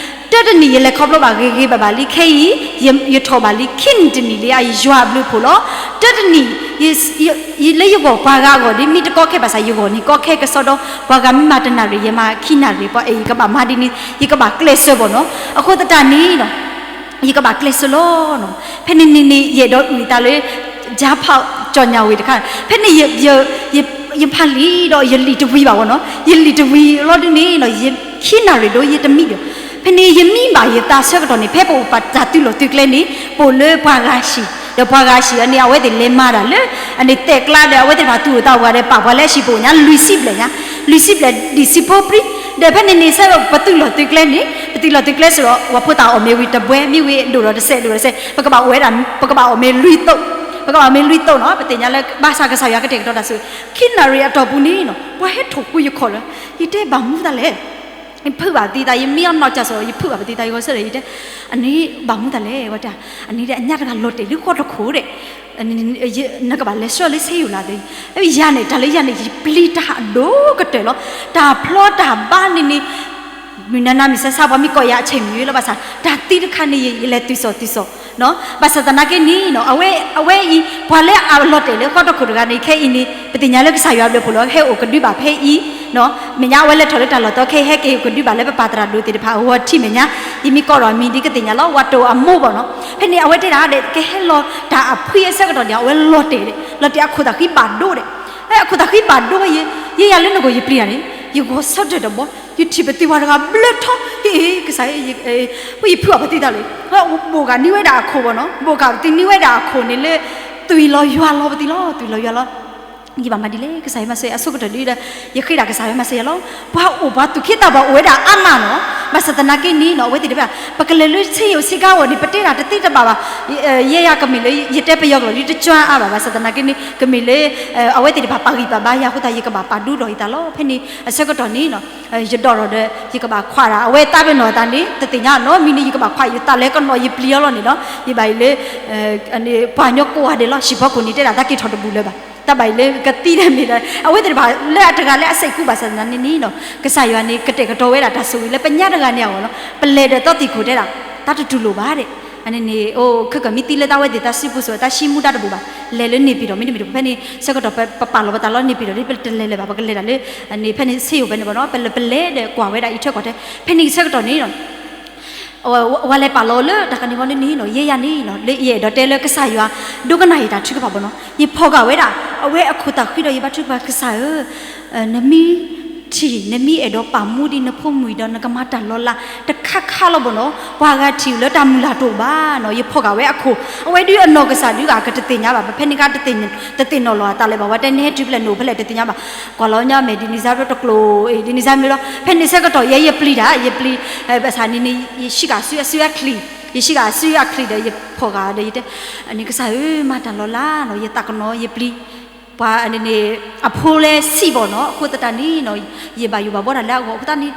တၢတနံၣ်ယလဲၤခီဖျိဘၣ်ဂ့ၤဂ့ၤဘၣ်ဘၣ်လံ ခဲအံၤ ယထီၣ်ဘၣ်လံ ခံနံၣ်တနံၣ်လံ အယွၤအဘျုးအဖှိၣ်လီၤ. တၢတနံၣ် လၢယဂီၢ်ပှၤဂၤအဂီၢ်ဒ်မ့ၢ်တကီခဲဘၣ်ဆၣ် ယဂီၢ်န့ၣ်ကီခဲကစီဒီ ပှၤဂၤမ့ၢ်မၤတနၣ်ရံၣ် ယမၤခံနၣ်ရံၣ် ပှၤအဲၣ်ယကဘၣ်မၤဒ်န့ၣ် ယကဘၣ်ကျဲးစၢးဘၣ်နီၤ. အဃိသတးန့ၣ်နီၤ ယကဘၣ်ကျဲးစၢးလီၤနီၤ. ဖဲန့ၣ်န့ၣ်န့ၣ် ယအဲၣ်ဒိးအုၣ်သးလၢ ယၤဖးကၠီၣ်ညၣ်ဝံၤတခါ ဖဲန့ၣ် ယဖးလံာ်ဒီးယလံာ်တဝံၤဘၣ်ဝဲနီၤ ယလံာ်တဝံၤလီၤဒုန့ၣ်နီၤ ယခံနၣ်ရံၣ်ဒိ ယတမံဒီး ဖဲန့ၣ်ယမံဘၣ်ယသးဆၢကတီၢ်န့ၣ် ဖဲပအိၣ်ပတၢ်သုးလီၢ်သုးကျဲန့ၣ် ပအိၣ်လၢပှၤဂၤဟံၣ် ဒီးပှၤဂၤဟံၣ်အန့ၣ် အဝဲသ့ၣ်လဲၤမၤတၢ်လၢ အန့ၣ်တဲာ်ကျါဒီး အဝဲသ့ၣ်တဖၣ်သူၣ်အိၣ်သးအိၣ်ဂၤဒီး ပာ်ပှၤလၢအဟံၣ်ပအိၣ်ညါ လွံၢ်ဆံဘျဲၣ်ညါ လွံၢ်ဆံဘျဲၣ်ဒံၣ်ဆံဖိပြံ ဒီးဖဲန့ၣ်န့ၣ် ဆၢပသုးလီၢ်သုးကျဲန့ၣ် ပသုးလီၢ်သုးကျဲစ့ၢ်ဒီး ပှၤဖိသၣ်အီၣ်မ့ၤဝံၤတဘှဲ မ့ၢ်ဝံၤဒိၣ်ဒီးတစဲး ဒိၣ်ဒီးတစဲး ပကဘၣ်အိၣ်ဝဲဒၣ် ပကဘၣ်အီၣ်မ့ၤလွံၢ်သိး ပကဘၣ်အီၣ်မ့ၤလွံၢ်သိးနီၤ ပသ့ၣ်ညါလၢ ဘၣ်ဆၣ်ကစၢ်ယွၤကတဲာ်ကတီၤတၢ်ဆိၣ်ဂ့ၤ ခံနၣ်ရံၣ်အတီၢ်ပူၤန့ၣ်နီၤ ပှၤဟဲထီၣ်ဃုယခီၣ်လၢ ယတဲဘၣ်မူသးလဲၣ် ဖုးဘၣ်ပသံသး ယမံအီၣ်နီၢ်ကၢ်စီၤ ယဖုးဘၣ်ပသံသး ယဂီၤဆၢထၢၣ် ယတဲ, အန့ၣ်ဘၣ်မူသးလဲၣ် ဝဲတဲ, အန့ၣ်ဒီး အညၣ်တဂၤလီၤတဲာ်လၢဃီတခိၣ်ဒီး နကဘၣ်လဲၤဆှၢလၢဆ့ယိၤလၢသ့, ယၤန့ၣ် တၢ်လၢယၤန့ၣ် ယပျံၤတၢ်အဒိၣ်ကတၢၢ်လီၤ, တၢ်ဖျီတၢ်ဘါန့ၣ်န့ၣ် မုၢ်နၤနၤမုၢ်ဆါဆါ ပှၤမ့ၢ်ကိးယၤအဆဲးမံၤလီၤဘၣ်ဆၣ် တၢ်သံတခါန့ၣ် ယလဲၤတုၤစိာ်တုၤစိာ် ဘၣ်ဆၣ်သနာ်က့န့ၣ်နီၤ အဝဲအံၤ ပှၤလၢအလီၤတဲာ်လၢဃီတခိၣ်တဂၤန့ၣ် ခဲအံၤန့ၣ် ပသ့ၣ်ညါလၢကစၢ်ယွၤဘျုးဖှိၣ်လီၤ ဟဲအိၣ်ကဒုဘၣ်ဖဲအံၤ, မဲာ်ညါအဝဲလဲၤထီၣ်လၢတၢ်လီၢ်တီ ခဲအံၤဟဲက့ၤအိၣ်ကဒုဘၣ်လၢပပၢ်သရၣ်ဒိၣ်သ့ၣ်တဖၣ်အဂီၢ်ထံးမဲာ်ညါ, ယမ့ၢ်ကိးထီၣ်အမံၤဒ်ကသ့ၣ်ညါလီၤ ဝၤတိၢ်အမိၢ်ဘၣ်နီၤ, ဖဲန့ၣ်အဝဲတဲဒၣ်ဒီး ကဟဲလီၤတၢ်အဖှံအဆၢကတီၢ်န့ၣ် အဝဲလီၤတဲာ်ဒီး လီၤတဲာ်အခိၣ်သးဃံဘၣ်ဒိဒီး, အခိၣ်သးဃံဘၣ်ဒိဝဲယဲ, ယဲယၤလၢနဂီၢ်ယပျံၤတၢ်န့ၣ် ယဂီၤဆၢထၢၣ်တဘီ ယထံၣ်ပသံဝၤတဂၤဘျၢထီ ဟ့ၣ် ကစၢ် ဝဲယဖုးအီၤပသံသးလၢ ဘိၣ်ကးန့ၢ်ဝဲဒၣ်အခိၣ်ဘၣ်နီၤ ဘိၣ်ကးပသံန့ၢ်ဝဲဒၣ်အခိၣ်န့ၣ်လၢ သွံၣ်လီၤယွၤလီၤပသံလီၤ သွံၣ်လီၤယွၤလီၤ, ယဘၣ်မၤဒ်လဲၣ် ကစၢ်ယွၤမၤစၢၤယၤ အဆိကတၢၢ်ဒ်ဒီး ယဃ့ဒၣ်ကစၢ်ယွၤမၤစၢၤယၤလီၤ, ပှၤအိၣ်ပှၤသူၣ်က့သးပှၢ်အိၣ်ဝဲဒၣ်အါမးနီၤ, ဘၣ်ဆၣ်သနာ်က့န့ၣ်နီၤ အဝဲသ့ၣ်တဖၣ် ပကလဲၤလၢဆ့ယိၤဆ့ကၤအဂီၢ်န့ၣ် ပတဲဒၣ်တသ့တဘၣ်ဘၣ်, ယဲယၤကမ့ၢ်လၢ ယတဲပယီၤကျိာ်ဒ်တကွၢ်အါဘၣ် ဘၣ်ဆၣ်သနာ်က့န့ၣ် ကမ့ၢ်လၢ အဝဲသ့ၣ်တဖၣ်ပာ်ဂံၢ်ပာ်ဘါယၤအဃိသတး ယကဘၣ်ပာ်ဒူထီၣ်ယသးလီၤ, ဖဲန့ၣ်အဆၢကတီၢ်န့ၣ်နီၤ ယဒိးထီၣ်ဒီး ယကဘၣ်ခွးဒၣ် အဝဲသးပ့ၤနီၣ်သးန့ၣ် တသ့ၣ်ညါနီတမံၤန့ၣ် ယကဘၣ်ခွးယသးလဲၤကနီၣ်ယပျံၤအီၤလီၤန့ၣ်ဒီး ယဘၣ်အံၤလၢ ပှၤကညီကိးဂၤဒဲးလီၤ ဟံၣ်ဖိဃီဖိန့ၣ် တဲဒၣ်တၢ်က့ၤထီၣ်တဘူၣ်လၢၤဘၣ်, တၢ်ဘၣ်အံၤလၢကသံဒၣ်မ့ၢ်ဒၣ် အဝဲသ့ၣ်တဖၣ်လၢအတဂၤလၢအစဲးကူဘၣ်ဆၣ်သနာ်န့ၣ်န့ၣ်နီၤ ကစၢ်ယွၤန့ၣ် ကတဲာ်ကတီၤဝဲဒၣ်တၢ်ဆိၣ်ဂ့ၤလၢပညါတဂၤန့ၣ်အဂီၢ်လီၤ, ပလဲၤဒီးသီသံၣ်ခိၣ်တဲဒၣ် တၢ်တတူၢ်လိာ်ဘၣ်ဒဲး, အန့ၣ်န့ၣ် အိၣ် ခဲကမံသံလၢတၢ်ဝဲသ့ၣ်တၢ်စုပူၤစိၤ တၢ်ဆံမူဒါတဘူၣ်ဘၣ်, လဲၤလၢန့ၣ်ပံၤဒီး မ့တမ့ၢ်ဒီး ဖဲန့ၣ်ဆၢကတီၢ်ပပာ်လီၤပသးလီၤန့ၣ်ပံၤဒီး ပတလဲၤလၢၤဘၣ် ပကလဲၤဒၣ်လၢ န့ၣ် ဖဲန့ၣ်ဆ့ယိၤဖဲန့ၣ်ဘၣ်နီၤ ပလဲၤဒီးကွၢ်ဝဲဒၣ်အံးထွဲကွၢ်ထွဲ ဖဲန့ၣ်ဆၢကတီၢ်န့ၣ် ဝၤလဲၤပာ်လီၤလၢတၢ်ကန့ၢ်ဝဲလၢန့ၣ်နီၤ ယဲယၤန့ၣ်နီၤ လၢယအဲၣ်ဒိးတဲလၢကစၢ်ယွၤ ဒိကနၣ်ယတၢ်ထုကဖၣ်ဘၣ်နီၤ ယဖီၣ်ဃာ်ဝဲဒၣ် အဝဲအခိၣ်သးဃံဒီးယဘါထုကဖၣ် ကစၢ်ဧၢ, နမ့ၢ်ထံၣ် နမ့ၢ်အဲၣ်ဒိးပာ်မူဒ်နဖိမုၣ်အံၤဒီး နကမၤတၢ်လီၤလးတခါခါလီၤဘၣ်နီၤ ပှၤဂၤထံၣ်လၢတၢ်မုၢ်လၢ်တအိၣ်ဘၣ်နီၤ ယဖီၣ်ဃာ်ဝဲအခိၣ် အဝဲဒုးအနီၢ်ကစၢ်ဒုးဂၤ ကတသ့ၣ်ညါဘၣ် ပဖဲန့ၣ်ခါ တသ့ၣ်နီၣ်လီၤအသးလၢၤဘၣ် ဝဲတဲန့ၣ်ဟဲတုၤဖဲလဲၣ် နအိၣ်ဖဲလဲၣ် တသ့ၣ်ညါဘၣ် ကွၢ်လီၤညါမဲာ်ဒ်န့ၣ်စါဘျီတကျိၤ ဒ်န့ၣ်စါမ့ၢ်လီၤ ဖဲန့ၣ်ဆၢကတီၢ်ယဲယပျံၤတၢ် ယပျံၤ ဘၣ်ဆၣ်န့ၣ်န့ၣ် ယဟံးဃာ်စုအစုအချံ ယဟံးဃာ်စုအချံဒီး ယဖီၣ်ဃာ်ဒီးယတဲ န့ၣ်ကစၢ်ဧၢ မၤတၢ်လီၤလးနီၤ ယသးကနီၤ ယပျံၤ ပှၤန့ၣ်န့ၣ် အဖိလဲဆံးဘၣ်နီၤ အဃိသတးန့ၣ်နီၤ ယဘၣ်ယိၣ်ဘၣ်ဘှီတၢ်လၢအဂီၢ် အဃိသတးန့ၣ်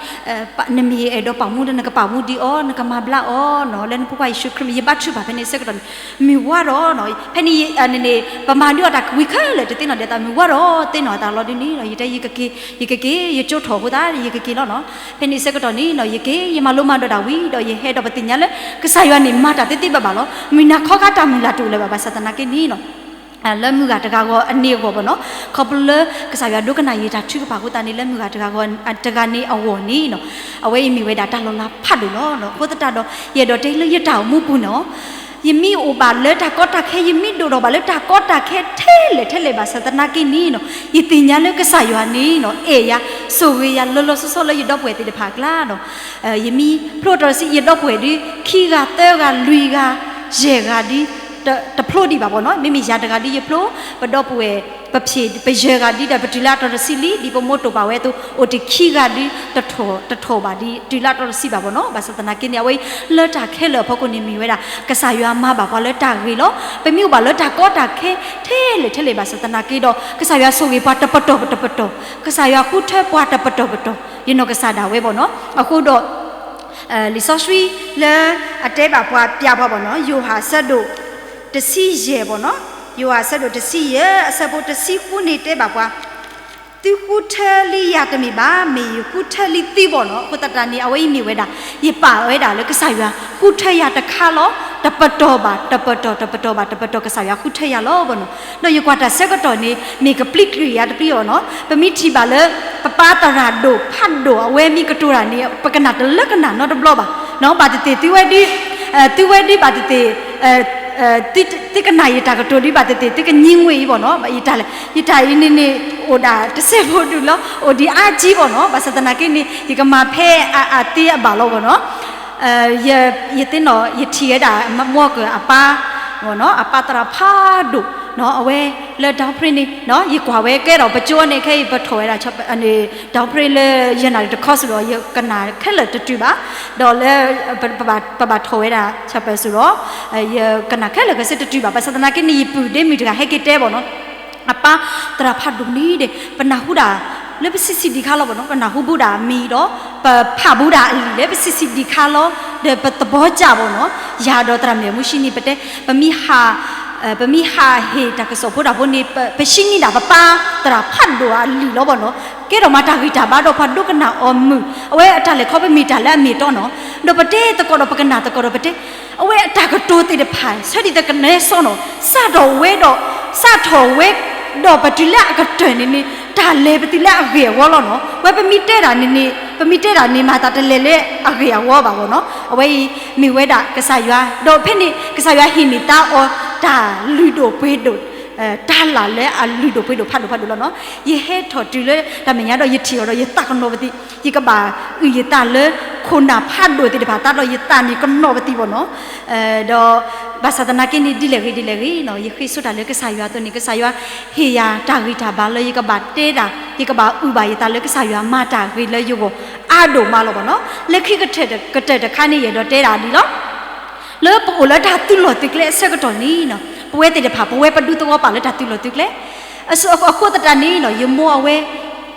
နမ့ၢ်အဲၣ်ဒိးပာ်မူဒီး နကပာ်မူဒံးအီၤ နကမၤဘျါအီၤနီၤ လၢနဖိခွါယ့ၣ်ၡူးခရံာ် ယဘါထုကဖၣ်ဖဲန့ၣ်ဆၢကတီၢ်န့ၣ် မုၢ်ဝါဒီးနီၤ ဖဲန့ၣ်န့ၣ် ပမၤဒုးအီၤတၢ်ကဝံၤခဲလၢာ် တသ့နီၣ်ဒဲးသး မုၢ်ဝါဒီးသ့ၣ်နီၣ်အသးလီၤဒ်န့ၣ်နီၤ ယတဲ ယကက့ၤ ယကက့ၤ ယကၠိထီၣ်အဃိသတး ယကက့ၤလီၤနီၤ ဖဲန့ၣ်ဆၢကတီၢ်န့ၣ်နီၤ ယက့ၤ ယမၤလိမၤဒိးတၢ်ဝံၤဒီး ယဟဲဒီးပသ့ၣ်ညါလၢ ကစၢ်ယွၤန့ၣ်မၤတၢ်သ့သ့ဘၣ်ဘၣ်လီၤ မုၢ်နၤခီခါတၢ်မုၢ်လၢ်တအိၣ်လၢၤဘၣ် ဘၣ်ဆၣ်သနာ်က့န့ၣ်နီၤ လၢမုၢ်ဂၤတဂၤဂီၢ်အန့ၣ်အဂီၢ်ဘၣ်နီၤ ခီဖျိလၢကစၢ်ယွၤဒိကနၣ်ယတၢ်ထုကဖၣ်အဃိသတးန့ၣ် လၢမုၢ်ဂၤတဂၤဂီၢ်တဂၤန့ၣ်အဂီၢ်န့ၣ်နီၤ အဝဲအံၤမ့ၢ်ဝဲဒၣ်တၢ်လီၤလးဖးဒိၣ်လီၤနီၤ အဃိသတးဒီး ယအဲၣ်ဒိးတဲလၢယတၢ်အိၣ်မူပူၤနီၤ ယမ့ၢ်အိၣ်ဘၣ်လၢတၢ်ကီတၢ်ခဲ ယမ့ၢ်ဒိၣ်ထီၣ်ဘၣ်လၢတၢ်ကီတၢ်ခဲထဲလဲၣ်ထဲလဲၣ်ဘၣ် ဘၣ်ဆၣ်သနာ်က့န့ၣ်နီၤ ယသ့ၣ်ညါလၢကစၢ်ယွၤန့ၣ်နီၤ အဲၣ်ယၤ ဆိၣ်ဂ့ၤယၤလီၤလီၤဆီဆီလၢယဒီပုၢ်ဝဲၢ်သ့ၣ်တဖၣ်အကျါနီၤ ယမ့ၢ်ဖျိထီၣ်တဆံ ယဒီပုၢ်ဝဲၢ်ဒုး ခံဂၤ သၢဂၤ လွံၢ်ဂၤ ယဲၢ်ဂၤဒုး တဖျိဒံးဘၣ်ဘၣ်နီၤ မ့မ့ၢ်ယၤတဂၤဒုးယဖျိ ပဒီပုၢ်ဝဲၢ် ပဖံး ပယဲၢ်ဂၤဒုးဒီး ပတုၤလၢအတီၤတဆံလံ ဒ်ပမိၢ်တိာ်ပာ်ဝဲအသိး အိၣ်တ့ၢ်ခံဂၤဒုး တထီၣ်ဘၣ်ဒ် တုၤလၢအတီၤတဆံဘၣ်ဘၣ်နီၤ ဘၣ်ဆၣ်သနာ်က့န့ၣ် အဝဲအံၤ လၢတၢ်ခဲလၢာ်အဖီခိၣ်န့ၣ်မ့ၢ်ဝဲဒၣ် ကစၢ်ယွၤမၤဘၣ်ပှၤလၢတၢ်ဂ့ၤလီၤ ပမ့ၢ်အိၣ်ဘၣ်လၢတၢ်ကီတၢ်ခဲ ထဲလဲၣ်ထဲလဲၣ်ဘၣ်ဆၣ်သနာ်က့ဒီး ကစၢ်ယွၤဆိၣ်ဂ့ၤပှၤတပတီၢ်တပတီၢ် ကစၢ်ယွၤဃုထၢပှၤတပတီၢ်ပတီၢ် ယနီၢ်ကစၢ်ဒၣ်ဝဲဘၣ်နီၤ အဃိဒီး လံာ်စီဆှံလၢအတဲဘၣ်ပှၤပျးပှၤဘၣ်နီၤ ယိၤဟၣ်အဆၢဒိၣ်တဆံယဲၢ်ဘၣ်နီၤ ယိၤဟၣ်အဆၢဒိၣ်တဆံယဲၢ် အဆၢဖိတဆံဃုန့ၣ်တဲဘၣ်ပှၤ သုဃုထၢလံယၤတမ့ၢ်ဘၣ် မ့ၢ်ယဃုထၢလံသုဘၣ်နီၤ အဃိသတးန့ၣ် အဝဲအံၤမ့ၢ်ဝဲဒၣ် ယပာ်ဝဲဒၣ်လၢကစၢ်ယွၤဃုထၢယၤတခါလီၤ တပတီၢ်ဘၣ် တပတီၢ် တပတီၢ်ဘၣ် တပတီၢ် ကစၢ်ယွၤဃုထၢယၤလီၤဘၣ်နီၤ ဒီးယကွၢ်တၢ်ဆၢကတီၢ်န့ၣ် မ့ၢ်ကပျံၤကလုာ်ယၤတပျံၤအီၤနီၤ ပမ့ၢ်ထံၣ်ဘၣ်လၢ ပပၢ်သရၣ်ဒိၣ်ဖးဒိၣ် အဝဲမ့ၢ်ကတိၤတၢ်န့ၣ် ပကနၣ်တလၢကနၣ်နီတဘျီဘၣ် ဘၣ်သ့ၣ်သ့ၣ်သုဝဲဒုး သုဝဲဒုးဘၣ်သ့ၣ်သ့ၣ် သုကနၣ်ယတၢ်ကတိၤဒုးဘၣ်သ့ၣ်သ့ၣ် သုကငံဝ့ၢ်အံၤဘၣ်နီၤ ယတၢ်အံၤန့ၣ်န့ၣ် အိၣ်ဒၣ်တစဲးဖိဒုးလီၤ အိၣ်ဒံးအါကံဘၣ်နီၤ ဘၣ်ဆၣ်သနာ်က့န့ၣ် ယကမၤဖဲအသ့အဘၣ်လီၤဘၣ်နီၤ ယသ့ၣ်နီၣ် ယထံၣ်ဝဲဒၣ် မွၤကၢၢ်အပၢ် အပၢ်သရၣ်ဖးဒိၣ် အဝဲလၢ downpray န့ၣ် ယကွၢ်ဝဲကဲထီၣ်ပကၠိန့ၣ် ခဲအံၤပထီၣ်ဝဲဒၣ် downpray လၢယနၣ်ရံၣ်တခီစ့ၢ်ဒီး ယကနၣ်ခဲလၢာ်တတုၤဘၣ် ဒီးလၢ ပဘၣ်ထီၣ်ဝဲဒၣ် chapel စ့ၢ်ဒီး ယကနၣ်ခဲလၢာ်ခဲဆ့တတုၤဘၣ် ဘၣ်ဆၣ်သနာ်က့န့ၣ် ယပုၢ်ဒ့မုၣ်တဂၤဟဲက့ၤတဲဘၣ်နီၤ အပၢ်သရၣ်ဖးဒိၣ်န့ၣ်ဒီး ပနၢ်ဟူဒၣ် လၢပဆံးဆံးဒံးခါလီၤဘၣ်နီၤ, ပနၢ်ဟူဘူးဒၣ်မံၤဒီး ပဖးဘူးဒၣ်အလံာ်လၢပဆံးဆံးဒံးခါလီၤ, ဒီးပသဘီကၢ်ဘၣ်နီၤ, ယၤဒီးသရၣ်မုၣ်မူၡံနံၤ ပတဲ ပမ့ၢ်ဟး ပမ့ၢ်ဟးဟ့ၣ်တၢ်ကစီၣ်ဖိတၢ်ဖိန့ၣ် ပ ပဆံးန့ၢ်ဒၣ်ပပၢ်သရၣ်ဖးဒိၣ်အလံာ်လီၤဘၣ်နီၤ, ကဲထီၣ်မၤတၢ်ဂံၢ်တၢ်ဘါဒီးပှၤဒိကနၣ်အီၤမုာ်, အဝဲအတၢ်လဲၤခီပမ့ၢ်တၢ်လၢအမ့ၢ်အတီနီၤ, ဒီးပတဲသကိးဒီးပကနၣ်သကိးဒီးပတဲ အဝဲအတၢ်ကတိၤသ့ၣ်တဖၣ် ဆၢဒ်သိးကနဲစီနီၤ, စးထီၣ်ဝဲဒီး စးထီၣ်ဝဲ ဒီးပတုၤလၢအကတၢၢ်န့ၣ်န့ၣ် တၢ်လဲၤပတုၤလၢအဂ့ၢ်အဝီလီၤနီၤ, ဝဲပမ့ၢ်တဲတၢ်န့ၣ်န့ၣ် ပမ့ၢ်တဲတၢ်န့ၣ် မၤသးတလဲၤလၢအဂ့ၢ်အဝီဘၣ်ဘၣ်နီၤ, အဝဲအံၤမ့ၢ်ဝဲဒၣ်ကစၢ်ယွၤ, ဒီးဖဲန့ၣ် ကစၢ်ယွၤဟ့ၣ်န့ၢ်သါအီၤ တၢ်လုၢ်ဒိၣ်ပှ့ၤဒိၣ် တၢ်လၢ်လၢအလုၢ်ဒိၣ်ပှ့ၤဒိၣ်ဖးဒိၣ်ဖးဒိၣ်လီၤနီၤ, ယဟဲထီၣ်တုၤလၢတၢ်မဲာ်ညါဒီးယထံၣ်အီၤဒီးယသးကနီၤပသံ, ယကဘၣ်အုၣ်ယသးလၢ ခိၣ်နၢ်ဖးဒိၣ်သ့ၣ်တဖၣ်သးဒီးယသးန့ၣ်ကနီၤပသံဘၣ်နီၤ, ဒီး ဘၣ်ဆၣ်သနာ်က့န့ၣ် ဒ်လဲၣ်ဂ့ၤဒ်လဲၣ်ဂ့ၤနီၤ, ယဃ့ဆိတၢ်လၢကစၢ်ယွၤအသိးန့ၣ် ကစၢ်ယွၤဟ့ၣ်ယၤတၢ်ဂံၢ်တၢ်ဘါလၢယကဘၣ်တဲတၢ်, ယကဘၣ်အုၣ်ဘၣ်ယသးလၢကစၢ်ယွၤမၤတၢ်ဂ့ၤလၢယဂီၢ်အါဒိၣ်မးလီၤဘၣ်နီၤ, လၢခံကတၢၢ်တခါန့ၣ် ယအဲၣ်ဒိးတဲဒၣ်ဒ်လီၤ လၢပအိၣ်လၢတၢ်သုးလီၢ်သုးကျဲအဆၢကတီၢ်န့ၣ်နီၤ, ပဝဲသ့ၣ်တဖၣ် ပဝဲပဒူသဝီပာ်လၢတၢ်သုးလီၢ်သုးကျဲ, အဃိသတးန့ၣ်နီၤ ယမိၢ်အဝဲ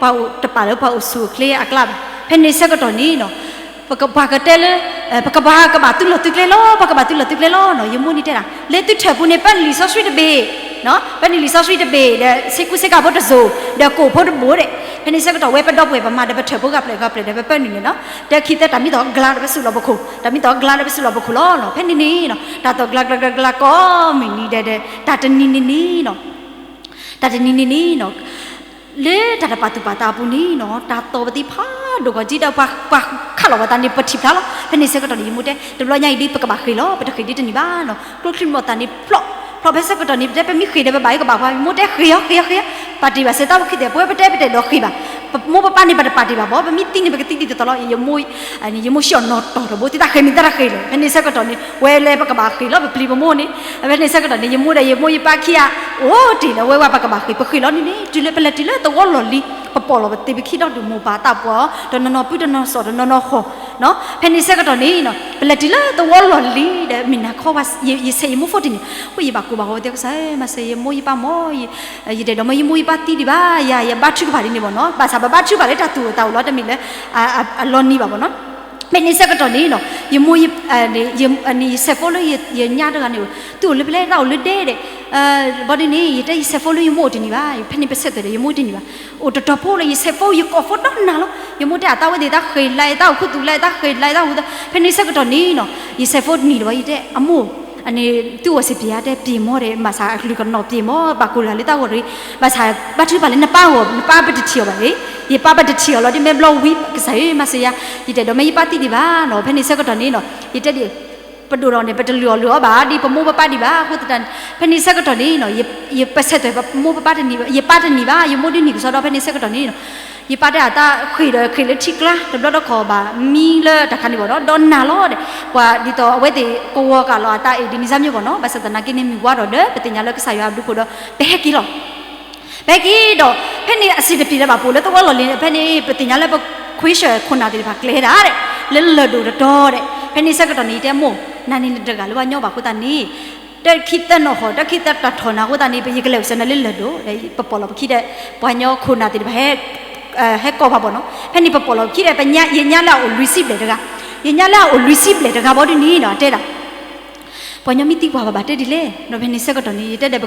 ပှၤအိၣ်တပာ်လၢပှၤအိၣ်ဆူၣ်အိၣ်ချ့အကျါဘၣ်, ဖဲန့ၣ်ဆၢကတီၢ်န့ၣ်နီၤ ပှၤကတဲလၢ ပကဘၣ်ကဘၣ်သုးလီၢ်သုးကျဲလီၤ, ပှၤကဘၣ်သုးလီၢ်သုးကျဲလီၤနီၤ, ယမိၢ်န့ၣ်တဲဒၣ် လၢသုထၢၣ်ပူၤန့ၣ် ပၢနုာ်လံာ်စီဆှံတဘ့ၣ်, ပၢနုာ်လံာ်စီဆှံတဘ့ၣ်ဒီး ဆ့ကူဆ့ကၤဖိတစိၤ, ဒီးကိၣ်ဖိတဘိၣ်ဒဲး, ဖဲန့ၣ်ဆၢကတီၢ်ဝဲပဒီပုၢ်ဝဲၢ်ပမၤဒီးပထၢၣ်ဖိဂၤပျဲၢ်ဂၤပျဲၢ်ဒီး ပပၢနုာ်န့ၣ်နီၤ, တၢခံသၢတၢ်မံသီၣ်ကျါဒီးပစုလီၢ်ပခိၣ်, တၢ်မံသီၣ်ကျါဒီးပစုလီၢ်ပခိၣ်လီၤနီၤ, ဖဲန့ၣ်န့ၣ်နီၤ တၢ်သီၣ်ကျါကျါကျါကျါကိးမုၢ်နံၤဒဲးဒဲး တၢ်တနံၤန့ၣ်န့ၣ်နီၤ တၢ်တနံၤန့ၣ်န့ၣ်နီၤ လၢတၢ်တပာ်သူၣ်ပာ်သးအပူၤန့ၣ်နီၤ တၢ်သီၣ်ပသံဖးဒိၣ်ကီးကံဒီး ပှၤခးလီၤပသးန့ၣ် ပထံၣ်ဖျါလီၤ. ဖဲန့ၣ်ဆၢကတီၢ်န့ၣ် ယမိၢ်တဲ တဘျီညါအံၤဒ် ပကဘၣ်ဃ့ၢ်လီၤ, ပတဃ့ၢ်ဒ်တနံၤဘၣ်နီၤ, ကျိချံမျိာ်သၣ်န့ၣ်ဖျိး, ဖျိးဖဲဆၢကတီၢ်န့ၣ် ပတဲပမ့ၢ်ဃ့ၢ်ဒီးပဘၣ်အကဘၣ်ပှၤ, ယမိၢ်တဲဃ့ၢ်အီၤ ဃ့ၢ်အီၤ ဃ့ၢ်အီၤ, ပာ်တ့ၢ်ဘၣ်စဲးသးဖိခံသ့ၣ်, ပဝဲပတဲပတဲဒီးဃ့ၢ်ဘၣ်, ပမိၢ်ပပၢ်န့ၣ် ပတပာ်တ့ၢ်ဘၣ်ဘၣ်, ပမ့ၢ်သံန့ၣ် ပကသံဒ်သိးသိးလီၤ, ယမိၢ် ယမိၢ်ဆံၣ်အီၤနီၢ်တီၢ်တဘိ သုသးဃ့ၢ်မ့ၢ်သးတဃ့ၢ်လဲၣ်. ဖဲန့ၣ်ဆၢကတီၢ်န့ၣ် ဝဲလဲၤပကဘၣ်ဃ့ၢ်လီၤ ပပျံၤပမိၢ်န့ၣ်, ဖဲန့ၣ်ဆၢကတီၢ်န့ၣ် ယမိၢ်ဒီးယမိၢ်ယပၢ်ခံဂၤ အိၣ်တ့ၢ်ဒီးဝဲဝဲပကဘၣ်ဃ့ၢ်, ပဃ့ၢ်လီၤန့ၣ်န့ၣ် တုၤလၢပလဲၤတုၤလၢသဝီလီၢ်လံၤ ပပိာ်လီၤပသ့ၣ်ပခံဒီဒူၣ်မိၢ်ပၢ်သးပှၢ်အီၤ တနီၤနီၤပုၢ်တနီၤနီၤစီၤတနီၤနီၤဃီၤ, ဖဲန့ၣ်ဆၢကတီၢ်န့ၣ်နီၤ ပလဲၤတုၤလၢသဝီလီၢ်လံၤဒီး မ့ၢ်နၤခီ ယဆဲးယမိၢ်ဖိတနံၤ, ယဘၣ်ကိၢ်ဘၣ်ဂီၤဝဲတဲကစၢ်ဧၢ မၤစၢၤယမိၢ်ယပၢ်မၢ်, ယတအဲၣ်ဒိးမၢယမိၢ်ယပၢ်သံဒံးဘၣ်, ယၤ ယဘါထုကဖၣ်ဒ်န့ၣ်ဘၣ်နီၤ, ဘၣ်ဆၣ်ပဘါထုကဖၣ်လၢတၢ်သူၣ်အိၣ်သးအိၣ်လီၤ တမ့ၢ်လၢ အလီၤနံၤဘၣ်ဘၣ်နီၤ. ဖဲန့ၣ်ဆၢကတီၢ်န့ၣ်နီၤ ယမိၢ် ယဆဲးဖိလၢယညါတဂၤန့ၣ် သုအိၣ်လၢဖဲလဲၣ် တၢ်အိၣ်လၢဒဲဒဲး, ဘၣ်ဒ်န့ၣ် ယတဲယဆဲးဖိလၢယမိၢ်အိၣ်တနံၤဘၣ်, ဖဲန့ၣ်ပဆဲးသွဲၣ်ဒီးယမိၢ်တနံၤဘၣ်, အိၣ်တတီၤဖိလၢယဆဲးဖိ ယကိးဖိဒီးနၤလီၤ, ယမိၢ်တဲအသးဝဲသ့ၣ် တၢ်ဃ့ၢ်လၢတၢ်အိၣ်ခူသူၣ်လၢတၢ်ဃ့ၢ်လၢတၢ်အိၣ်ခူသူၣ်, ဖဲန့ၣ်ဆၢကတီၢ်န့ၣ်နီၤ ယဆဲးဖိတနံၤတဘၣ် ယတဲအမိၢ် အန့ၣ် သုအိၣ်စ့ၢ်ပျံၤဧါ, တဲပျံၤမၢ်ဒီး ဘၣ်ဆၣ်အကလုၢ်ကနီၤပျံၤမၢ် ဘၣ်ကိၢ်တဂၤလၢတၢ်ဂီၢ်တဂ့ၤ, ဘၣ်ဆၣ်ဘါထုကဖၣ်လၢနပၢ်ဂီၢ် နပၢ်ပတထံၣ်အီၤဘၣ်န့ၣ်, ယပၢ်ပတထံၣ်အီၤလီၤ ဒ်မ့ၢ်ဘျီဝံၤ ကစၢ်ဧၢ မၤစၢၤယၤ, ယတအဲၣ်ဒိးမၢယပၢ်သံဒံးဘၣ်နီၤ, ဖဲန့ၣ်ဆၢကတီၢ်န့ၣ်နီၤ ယတဲဒ် ပဒိၣ်ထီၣ်န့ၣ် ပတလုၢ်အီၣ်လုၢ်အီဘၣ် ဒ်ပမိၢ်ပပၢ်ဒံးဘၣ်, အဃိသတးန့ၣ် ဖဲန့ၣ်ဆၢကတီၢ်န့ၣ်နီၤ ယပဆဲးသွဲၣ်ပမိၢ်ပပၢ်တနံၤ ယပၢ်တနံၤဘၣ်, ယမိၢ်ဒုးနံၤကစီဒီ ဖဲန့ၣ်ဆၢကတီၢ်န့ၣ်နီၤ ယပၢ်တဲအသးဃ့ၢ်ဒီးဃ့ၢ်လၢထံကျါ တဘျီဒီးခီၣ်ဘၣ် မံလၢတၢ်ခါန့ၣ်ဘၣ်ဒီး ဒီးနၤလီၤဒီး ပှၤဒ်သိးအဝဲသ့ၣ်ကဝီၤကးလီၤအသးအံၤ ဒ်န့ၣ်စၢ်မ့ၢ်ဂီၢ်နီၤ, ဘၣ်ဆၣ်သနာ်က့န့ၣ် မုၢ်ဝါထီၣ်ဒီး ပသ့ၣ်ညါလၢကစၢ်ယွၤအဘျုးအဖှိၣ်ဒီး ပဟဲက့ၤလီၤ ပဟဲက့ၤဒီး ဖဲန့ၣ်အစံးတပျံၤလၢၤဘၣ် ပအိၣ်လၢသဝီလီၢ်လံၤ ဖဲန့ၣ် ပသ့ၣ်ညါလၢပခွ့ဆၢၣ်ခိၣ်နၢ်သ့ၣ်တဖၣ်ကျဲၤဒၣ်ဒဲး လၢလၢၢ်ဒိၣ်တတီၤဒဲး, ဖဲန့ၣ်ဆၢကတီၢ်န့ၣ် ယတဲမိၢ် နၤန့ၣ်နတဂၤလၢပှၤညီဘၣ်အဃိသတးန့ၣ် တခံသၢနီၣ်ဃီ တခံသၢတၢ်ထီၣ်နၤအဃိသတးန့ၣ် ယကလဲၤအိၣ်စၢၤနၤလၢလၢၢ်ဒိၣ်ဒီး ပပိာ်လီၤပခံဒီး ပှၤညီခိၣ်နၢ်သ့ၣ်တဖၣ် ဟဲကိးပှၤဘၣ်နီၤ, ဖဲန့ၣ်ပပိာ်လီၤပခံဒီး ပ ယညါလၢအအိၣ်လွံၢ်ဆံဘျဲၣ်တဂၤ, ယညါလၢအအိၣ်လွံၢ်ဆံဘျဲၣ်တဂၤဘၣ်ဒ်န့ၣ်ဒီး အတဲဒၣ် ပှၤညီမ့ၢ်သံကွၢ်ပှၤဘၣ်တဲဒ်လဲၣ်, ဒီးဖဲန့ၣ်ဆၢကတီၢ်န့ၣ် ယတဲဒီး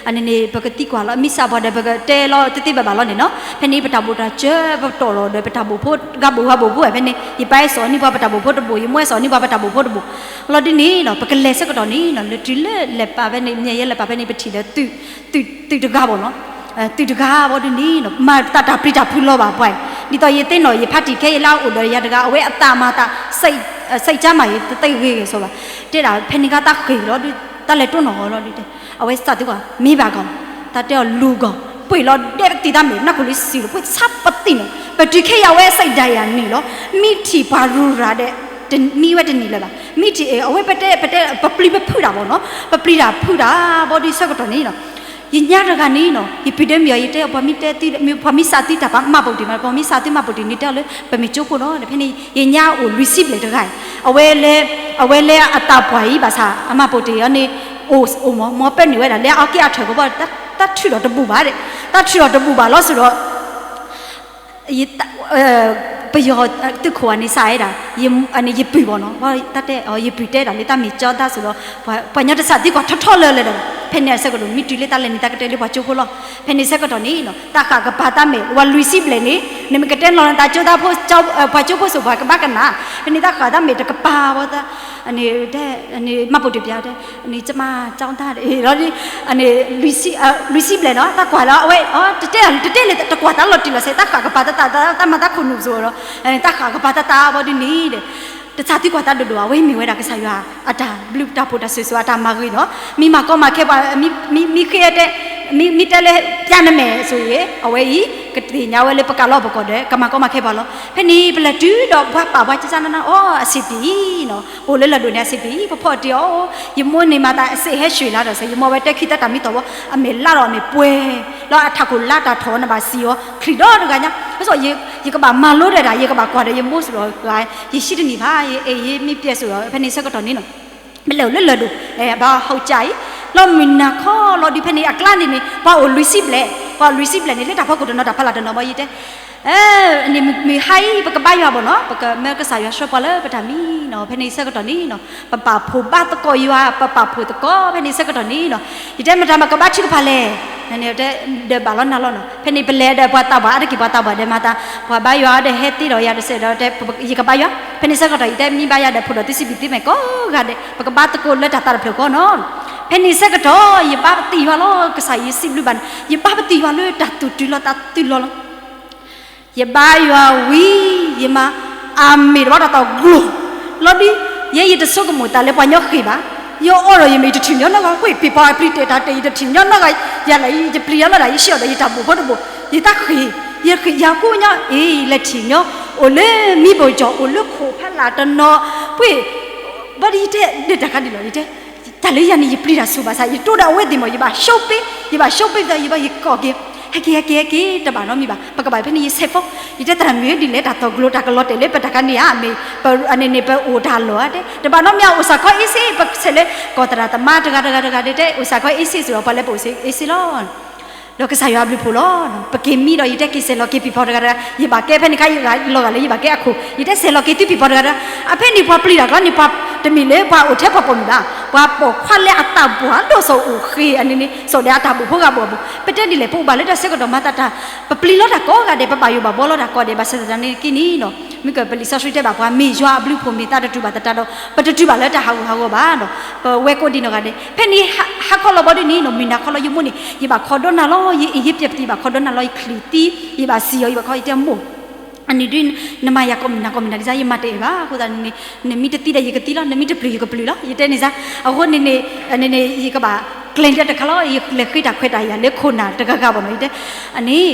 အန့ၣ်န့ၣ် ပကသံကွၢ်လီၤ မ့ၢ်စးပှၤဒီး ပကတဲလီၤတသ့ဘၣ်ဘၣ်လီၤန့ၣ်နီၤ, ဖဲန့ၣ် ပတၢ်ဘိၣ်တၢ်စၢၤ ပတီၢ်လီၤဒီး ပတၢ်ဘိၣ်ဖိ ဂၤဘိၣ်ဂၤဘိၣ်ဖိဝဲဖဲန့ၣ် ယပၢ်အဲၣ်စီၤန့ၢ်ပှၤပတၢ်ဘိၣ်ဖိတဘိၣ် ယမိၢ်အဲၣ်စီၤန့ၢ်ပှၤပတၢ်ဘိၣ်ဖိတဘိၣ်, လီၤဒ်န့ၣ်နီၤ ပကလဲၤဆၢကတီၢ်န့ၣ်နီၤ လၢတုၤလၢလဲၤပာ်ဖဲန့ၣ် မ့ၢ်ယဲလဲၤပာ်ဖဲန့ၣ် ပထံၣ်ဒီး သုးတဂၤဘၣ်နီၤ, သုးတဂၤဘၣ်ဒ်န့ၣ်နီၤ မၤတၢ်တၢ်ပျံၤတၢ်ဖုးလီၤဘၣ်ပှၤ, ဒ်သိးယသ့ၣ်နီၣ် ယဖါတံၢ်ခဲအံၤလၢအအိၣ်ဒီးယၤတဂၤ အဝဲအသးမၤသး စံးကါမး ယတသ့ဂ့ၤဂ့ၤစီဘၣ်, တဲဒၣ်ဖဲန့ၣ်ခါတၢ်ဃ့ၢ်လီၤဒုး တၢ်လဲၤတိၢ်နီၣ်အီၤလီၤဒုးတဲ, အဝဲစးသုကွၢ် မ့ၢ်ဘၣ်ကီး, တၢ်တဲအီၤလူၤကီး ပှ့ၤလီၤဒဲးပသံၣ်တၢ်မဲာ် နၢ်ခိလံစံၣ်လီၤ ပှ့ၤဆါပသံၣ်နီၤ ပတုၤခဲအံၤအဝဲစံးဒၣ်ယၤန့ၣ်လီၤ, မ့ၢ်ထံၣ်ပှၤရူၤရၤဒဲး မ့ၢ်ဝဲတနံၤလၢၤဘၣ်, မ့ၢ်ထံၣ်အဝဲပတဲ ပတဲ ပပျံၤပဖုးတၢ်ဘၣ်နီၤ, ပပျံၤတၢ်ဖုးတၢ်ဘၣ်ဒ်ဆၢကတီၢ်န့ၣ်နီၤ ယညါတဂၤန့ၣ်နီၤ ယပျံၤဒဲမ့ၢ်အီၤ ယတဲအီၤ ပှၤမ့ၢ်တဲသု ပှၤမ့ၢ်စးသုတၢ်ပာ်မၤပိာ်တ့ၢ်မး ပှၤမ့ၢ်စးသုမၤပိာ်တ့ၢ်န့ၣ် တဲအီၤလၢ ပမ့ၢ်ကၠိဖိနီၤ ဖဲန့ၣ် ယညါအိၣ်လွံၢ်ဆံဘျဲၣ်တဂၤအံၤ အဝဲလဲၤ အဝဲလဲၤအသးပှၢ်အံၤ ဘၣ်ဆၣ် အမၤပိာ်တ့ၢ်အီၤန့ၣ် အိၣ် အိၣ်မး မ်ပၢနုာ်ဝဲဒၣ် လဲၤအီၣ်က့ၤအထၢၣ်ကဘီ တၢ်ထုးထီၣ်တဘူးဘၣ်ဒဲး တၢ်ထုးထီၣ်တဘူးဘၣ်လီၤစ့ၢ်ဒီး ယ ပယီၤသုးခိၣ်အန့ၣ်စးဝဲဒၣ် ယပုၢ်ဘၣ်နီၤ, တၢ်တဲ ယပုၢ်တဲဒၣ်လၢတၢ်မ့ၢ်ကၠီတၢ်စိၤဒီး ပှၤကညီတစးသံကွၢ်ထီထီလၢာ်လၢာ်ဒီး ဖဲန့ၣ်အဆၢကတီၢ် မ့ၢ်တုၤလၢတၢ်လဲၤနုာ်တၢ်ကတဲာ်လၢပှၤကၠိဖိလီၤ. ဖဲန့ၣ်ဆၢကတီၢ်န့ၣ်နီၤ တၢ်ဃၣ်ကပၤတၢ်မဲာ် ဝၤလွံၢ်ဆံဘျဲၣ်န့ၣ် နမ့ၢ်ကတဲနီၤလၢတၢ်ကၠိတၢ်ဖိ ပှၤကၠိဖိစိၤပှၤကဘၣ်ကနၣ်, ဖဲန့ၣ်တၢ်ဃၣ်တၢ်မဲာ်တကပၤဝဲ မၤပိာ်တပျးတဲ န့ၣ် ကမၤကၠီတၢ် လီၤဒ် လွံၢ်ဆံဘျဲၣ်နီၤ တၢ်ကွၢ်လၢအဝဲ တတဲတတဲလၢတကွၢ်တၢ်လီၤတံၢ်လီၤဆဲး တၢ်ဃၣ်ကပၤတၢ်တၢ် တၢ်မၤတၢ်ခိၣ်နူာ်စိၤဒီး တၢ်ဃၣ်ကပၤတၢ်တၢ်ဘီဒ်န့ၣ်ဒီး တစးသံကွၢ်တၢ်ဒိၣ်ဒိၣ် အဝဲမ့ၢ်ဝဲဒၣ်ကစၢ်ယွၤအတၢ်ဘျုးတၢ်ဖှိၣ်တၢ်ဆိၣ်ဂ့ၤဆိၣ်ဝါအတၢ်မၤဂ့ၤနီၤ မ့ၢ်မၤကီမၤခဲပှၤ မ့ၢ်ဃ့တဲ မ့ၢ်တဲလၢပျၢ်နမဲာ်ဆိၣ်ဂ့ၤ အဝဲအံၤ ကသ့ၣ်ညါဝဲလၢပကးလီၤပကိးဒီး ကမၤကီမၤခဲပှၤလီၤ. ဖဲန့ၣ် ပလဲၤတုၤဒီးပှၤပာ်ပှၤကစၢ်နၤနၤ အီ အဆံးတံၢ်နီၤ ပအိၣ်လၢလၢၢ်ဒိၣ်န့ၣ် အဆံးတံၢ် ပဖီၣ်တံၢ်အီၤ ယမိၢ်န့ၣ်မၤသးအစ့းဟဲဆှံလါဒီးစဲး ယမိၢ်ဝဲတဲခံတၢ်တၢ်မံၤသီၣ်ဝီ အမဲာ်လါဒီးအမဲာ်ပှဲၤ လီၤအထးခိၣ်လါတၢ်ထီၣ်နဘၣ်စံၣ်အီၤ ချံးဒီတဂၤညါ အသိး ယကဘၣ်မၤလိဒီးတၢ် ယကဘၣ်ကွၢ်ဒီးယမိၢ်စိၤဒီး ယဟံးတနံၣ်ဘၣ် ယအဲၣ်ယမ့ၢ်ပျဲစိၤဒီး ဖဲန့ၣ်ဆၢကတီၢ်န့ၣ်နီၤ ပလဲၤအိၣ်လၢလၢၢ်ဒိၣ် ဘၣ်ဟီၣ်ကၠၢ်အံၤ လီၤမုၢ်နၤခီလီၤဒုး ဖဲန့ၣ်အကျါန့ၣ်န့ၣ် ပှၤအိၣ်လွံၢ်ဆံဘျဲၣ် ပှၤအိၣ်လွံၢ်ဆံဘျဲၣ်န့ၣ် လၢတၢ်ဖီခိၣ်တနီၤတၢ်ဖီလာ်တနီၤဘၣ်ယတဲ မုၢ်ဟါအံၤ ပကဘါယွၤဘၣ်နီၤ ပကမၢကစၢ်ယွၤဆှၢပှၤလၢပတၢ်မံနီၤ ဖဲန့ၣ်ဆၢကတီၢ်န့ၣ်နီၤ ပပာ်ဖှိၣ်ဘါသကိးယွၤ ပပာ်ဖှိၣ်သကိး ဖဲန့ၣ်ဆၢကတီၢ်န့ၣ်နီၤ ယတဲမတၤမကဘါထုကဖၣ်လဲၣ် တဲ ဒီးဘၣ်လီၤနၤလီၤနီၤ ဖဲန့ၣ်ပလဲၤဒီးပှၤသးပှၢ် အါတက့ၢ်ပှၤသးပှၢ်ဒီးမၤသး ပှၤဘါယွၤဒီးဟဲသ့ဒီးယၤတစဲးဒီးတဲ ယကဘါယွၤ ဖဲန့ၣ်ဆၢကတီၢ် ယတဲမ့ၢ်ဘါယွၤဒီးဖိဒီးသုစံးဘျုးသုမဲာ်ကိးဂၤဒဲး ပကဘါသကိးလၢတၢ်သးတဖျၢၣ်ဃီနီၤ ဖဲန့ၣ်ဆၢကတီၢ် ယဘါပသံၣ်ယွၤလီၤ ကစၢ်ယွၤစံးဘျုးဘၣ်န့ၣ် ယဘါပသံၣ်ယွၤလၢတၢ်သူၣ်တုၤလီၤသးတုၤလီၤလီၤ ယဘါယွၤဝံၤ ယမၤ အမ့ၢ်တဘၣ်တၢ်သီၣ်ကျိၤ လီၤဒုး ယဲယတဆိကမိၣ်သးလၢပှၤညီဃ့ၢ်ဘၣ် ယအီၣ်ဒီးယမ့ၢ်ယတထံၣ်ညီနီတဂၤ ကွ့ၢ်ပ့ၤပီအပျံၤတဲာ်တၢ်တဲာ် ယတထံၣ်ညီနီတဂၤ ယၤလဲၣ် ယပျံၤယၤလီၤဒၣ် ယဆံးအီၤဒီးယတၢ်ဘိၣ်ဖိတဘိၣ် ယတၢ်ဃ့ၢ် ယဃ့ၢ် ယၤကိးညီ အ့ လဲၤထံၣ်ညီ အိၣ်လၢမံဘိၣ်ကၠီၣ် အိၣ်လၢခိၣ်ဖးလာ်တနီၤ ကွ့ၢ် ဘၣ်ဒီးယတဲ ဒီးတၢ်ခါဒ်လီၤ ယတဲ တၢ်လၢယၤန့ၣ် ယပျံၤတၢ်ဆိဘၣ်ဆၣ် ယတိၢ်ဒီးအဝဲသ့ၣ်မး ယဘၣ် shopping ယဘၣ် shopping ဒီး ယဘၣ် ယကိးက့ၤ ဟဲက့ၤ ဟဲက့ၤ ဟဲက့ၤ တဘၣ်နီတမံၤဘၣ် ပကဘၣ်ဖဲန့ၣ် ယဆဲးဖိ ယတဲတၢ်မ့ၢ်ဒ်လဲၣ် တၢ်သီၣ်ကျိၤ တၢ်ကလီၤတဲာ်လၢပတၢ်ခါန့ၣ်ဧါ မ့ၢ် ပ အန့ၣ်န့ၣ် ပအိၣ်တၢ်လီၢ်ဧါတဲ တဘၣ်နီတမံၤ အိၣ်စ့ၢ်ကီး easy ပဆဲးလၢ ကီၢ်သရၣ်သမါတဂၤတဂၤတဂၤဒ်တဲ အိၣ်စ့ၢ်ကီး easy စ့ၢ်ကီး ပှၤလၢပအိၣ်စ့ၢ် easy လီၤ ဒီးကစၢ်ယွၤအဘျုးဖှိၣ်လီၤ ပက့ၤမံဒီး ယတဲက့ၤဆဲးလီၤက့ၤပံၤဖီတဂၤတဂၤ ယဘၣ်ကဲဖဲန့ၣ်ခါ ယဂၤလီၤဂာ်လၢယဘၣ်ကဲအခိၣ် ယတဲဆဲးလီၤက့ၤသုပံၤဖီတဂၤတဂၤ အဖဲန့ၣ်ပှၤပျံၤတၢ်ကျီန့ၣ် ပှၤတမ့ၢ်လၢပှၤအိၣ်ထဲပှၤပိာ်မုၣ်ဘၣ် ပှၤပိာ်ခွါလၢအသးပှၢ်ဒိၣ်စိၤအိၣ်ဃ့ အန့ၣ်န့ၣ် စိာ်ဒီးအတၢ်ဘိၣ်ဖိဂၤဘိၣ်အဘိၣ် ပတဲဒ်လဲၣ် ပအိၣ်ဘၣ်လၢတၢ်ဆၢကတီၢ်မၤသးတၢ် ပပျံၤလီၤတၢ်ကိးဂၤဒဲး ပဘၣ်ယိၣ်ဘၣ်ဘှီလီၤတၢ်ကိးဂၤဒဲး ဘၣ်ဆၣ်သနာ်က့န့ၣ်နီၤ မ့ၢ်ကပလံာ်စီဆှံတဲဘၣ်ပှၤ မ့ၢ်ယွၤအဘျုးဖှိၣ်မ့ၢ်သးတတူၢ်ဘၣ်သတးဒီး ပတတူၢ်ဘၣ်လၢတၢ်ဟးဂူာ်ဟးဂီၤဘၣ်နီၤ ပဝဲကိးဒံးနီၢ်ဂၤဒဲး ဖဲန့ၣ် ဟါခီလီၤဘီဒ်န့ၣ်နီၤ မုၢ်နၤခီလီၤ ယမိၢ်န့ၣ် ယဘၣ်ခီဒိနၤလီၤ ယအ့ၣ်ယပျဲၢ်ပသံၣ် ယဘၣ်ခီဒိနၤလီၤ ယချံးသံ ယဘၣ်ခီ ယတဲမိၢ် အန့ၣ်ဒ် နမၤယၤကိးမုၢ်နၤကိးမုၢ်နၤဒ်စါ ယမၤတအဲၣ်ဘၣ် အဃိသတးန့ၣ် နမ့ၢ်တသံဒီးယကသံလီၤ နမ့ၢ်တပျုၤယကပျုၤလီၤ ယတဲန့ၣ်စါ အဃိန့ၣ်န့ၣ် န့ၣ်န့ၣ် ယကဘၣ်ကျဲၤလၢတခါလီၤ ယလဲၤဃ့တၢ်ခွဲးတၢ်ယာ်လၢခိၣ်နၢ်တဂၤဂၤဘၣ်နီၤ ယတဲ အန့ၣ်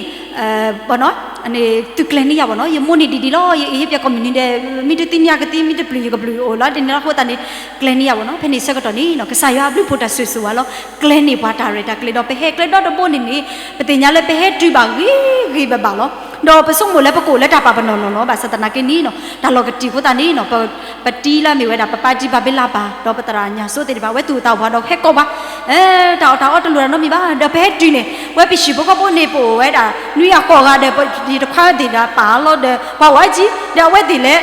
ဘၣ်နီၤ အန့ၣ် သုကျဲၤန့ၢ်ယၤဘၣ်နီၤ ယမိၢ်န့ၣ်ဒ်ဒ်လီၤ ယအ့ၣ်ယပျဲၢ်ကိးမုၢ်နၤဒီး မ့ၢ်တသံမ့ၢ်ယကသံ မ့ၢ်တပျုၤယကပျုၤအိၣ်လီၤ ဒ်န့ၣ်လီၤ အဃိသတးန့ၣ် ကျဲၤန့ၢ်ယၤဘၣ်နီၤ ဖဲန့ၣ်ဆၢကတီၢ်န့ၣ်နီၤ ကစၢ်ယွၤအဘျုးဖှိၣ်တၢ်ဆိၣ်ဂ့ၤဆိၣ်ဝါလီၤ ကျဲၤန့ၢ်ပှၤတၢ်ရဲၣ်တၢ်ကျဲၤဒီး ပဟဲကျဲဒီတဘိန့ၣ်န့ၣ် ပသ့ၣ်ညါလၢပဟဲတုၤဘၣ်ဂ့ၤဂ့ၤဘၣ်ဘၣ်လီၤ ဒီးပဆိကမိၣ်လၢပကအိၣ်လၢတၢ်ပာ်ပနီၣ်လီၢ်လီၤ ဘၣ်ဆၣ်သနာ်က့န့ၣ်နီၤ တၢ်လီၢ်ကတံာ်အဃိသတးန့ၣ်နီၤ ပ ပတံၤလၢမ့ၢ်ဝဲဒၣ် ပပၢ်ကၠံပၢ်ဘ့လးပၢ် ဒီးပသရၣ်ညၣ်စိသ့ၣ်တဖၣ် အဝဲသူၣ်အိၣ်သးအိၣ်ဒီးဟဲကိးပှၤ တၢ်အီၣ်တၢ်အီတလိၣ်တၢ်နီတမံၤဘၣ် ဒီးပဟဲတုၤန့ၣ် ဝဲပဟံၣ်ဖိဃီဖိန့ၣ် ပအိၣ်ဝဲဒၣ် နွံဂၤဃိးဂၤဒီး ယတခွါသ့ၣ်ဒီးပာ်လီၤဒီး ပှၤအိၣ်အါကံ ဒီးအဝဲသ့ၣ်လၢ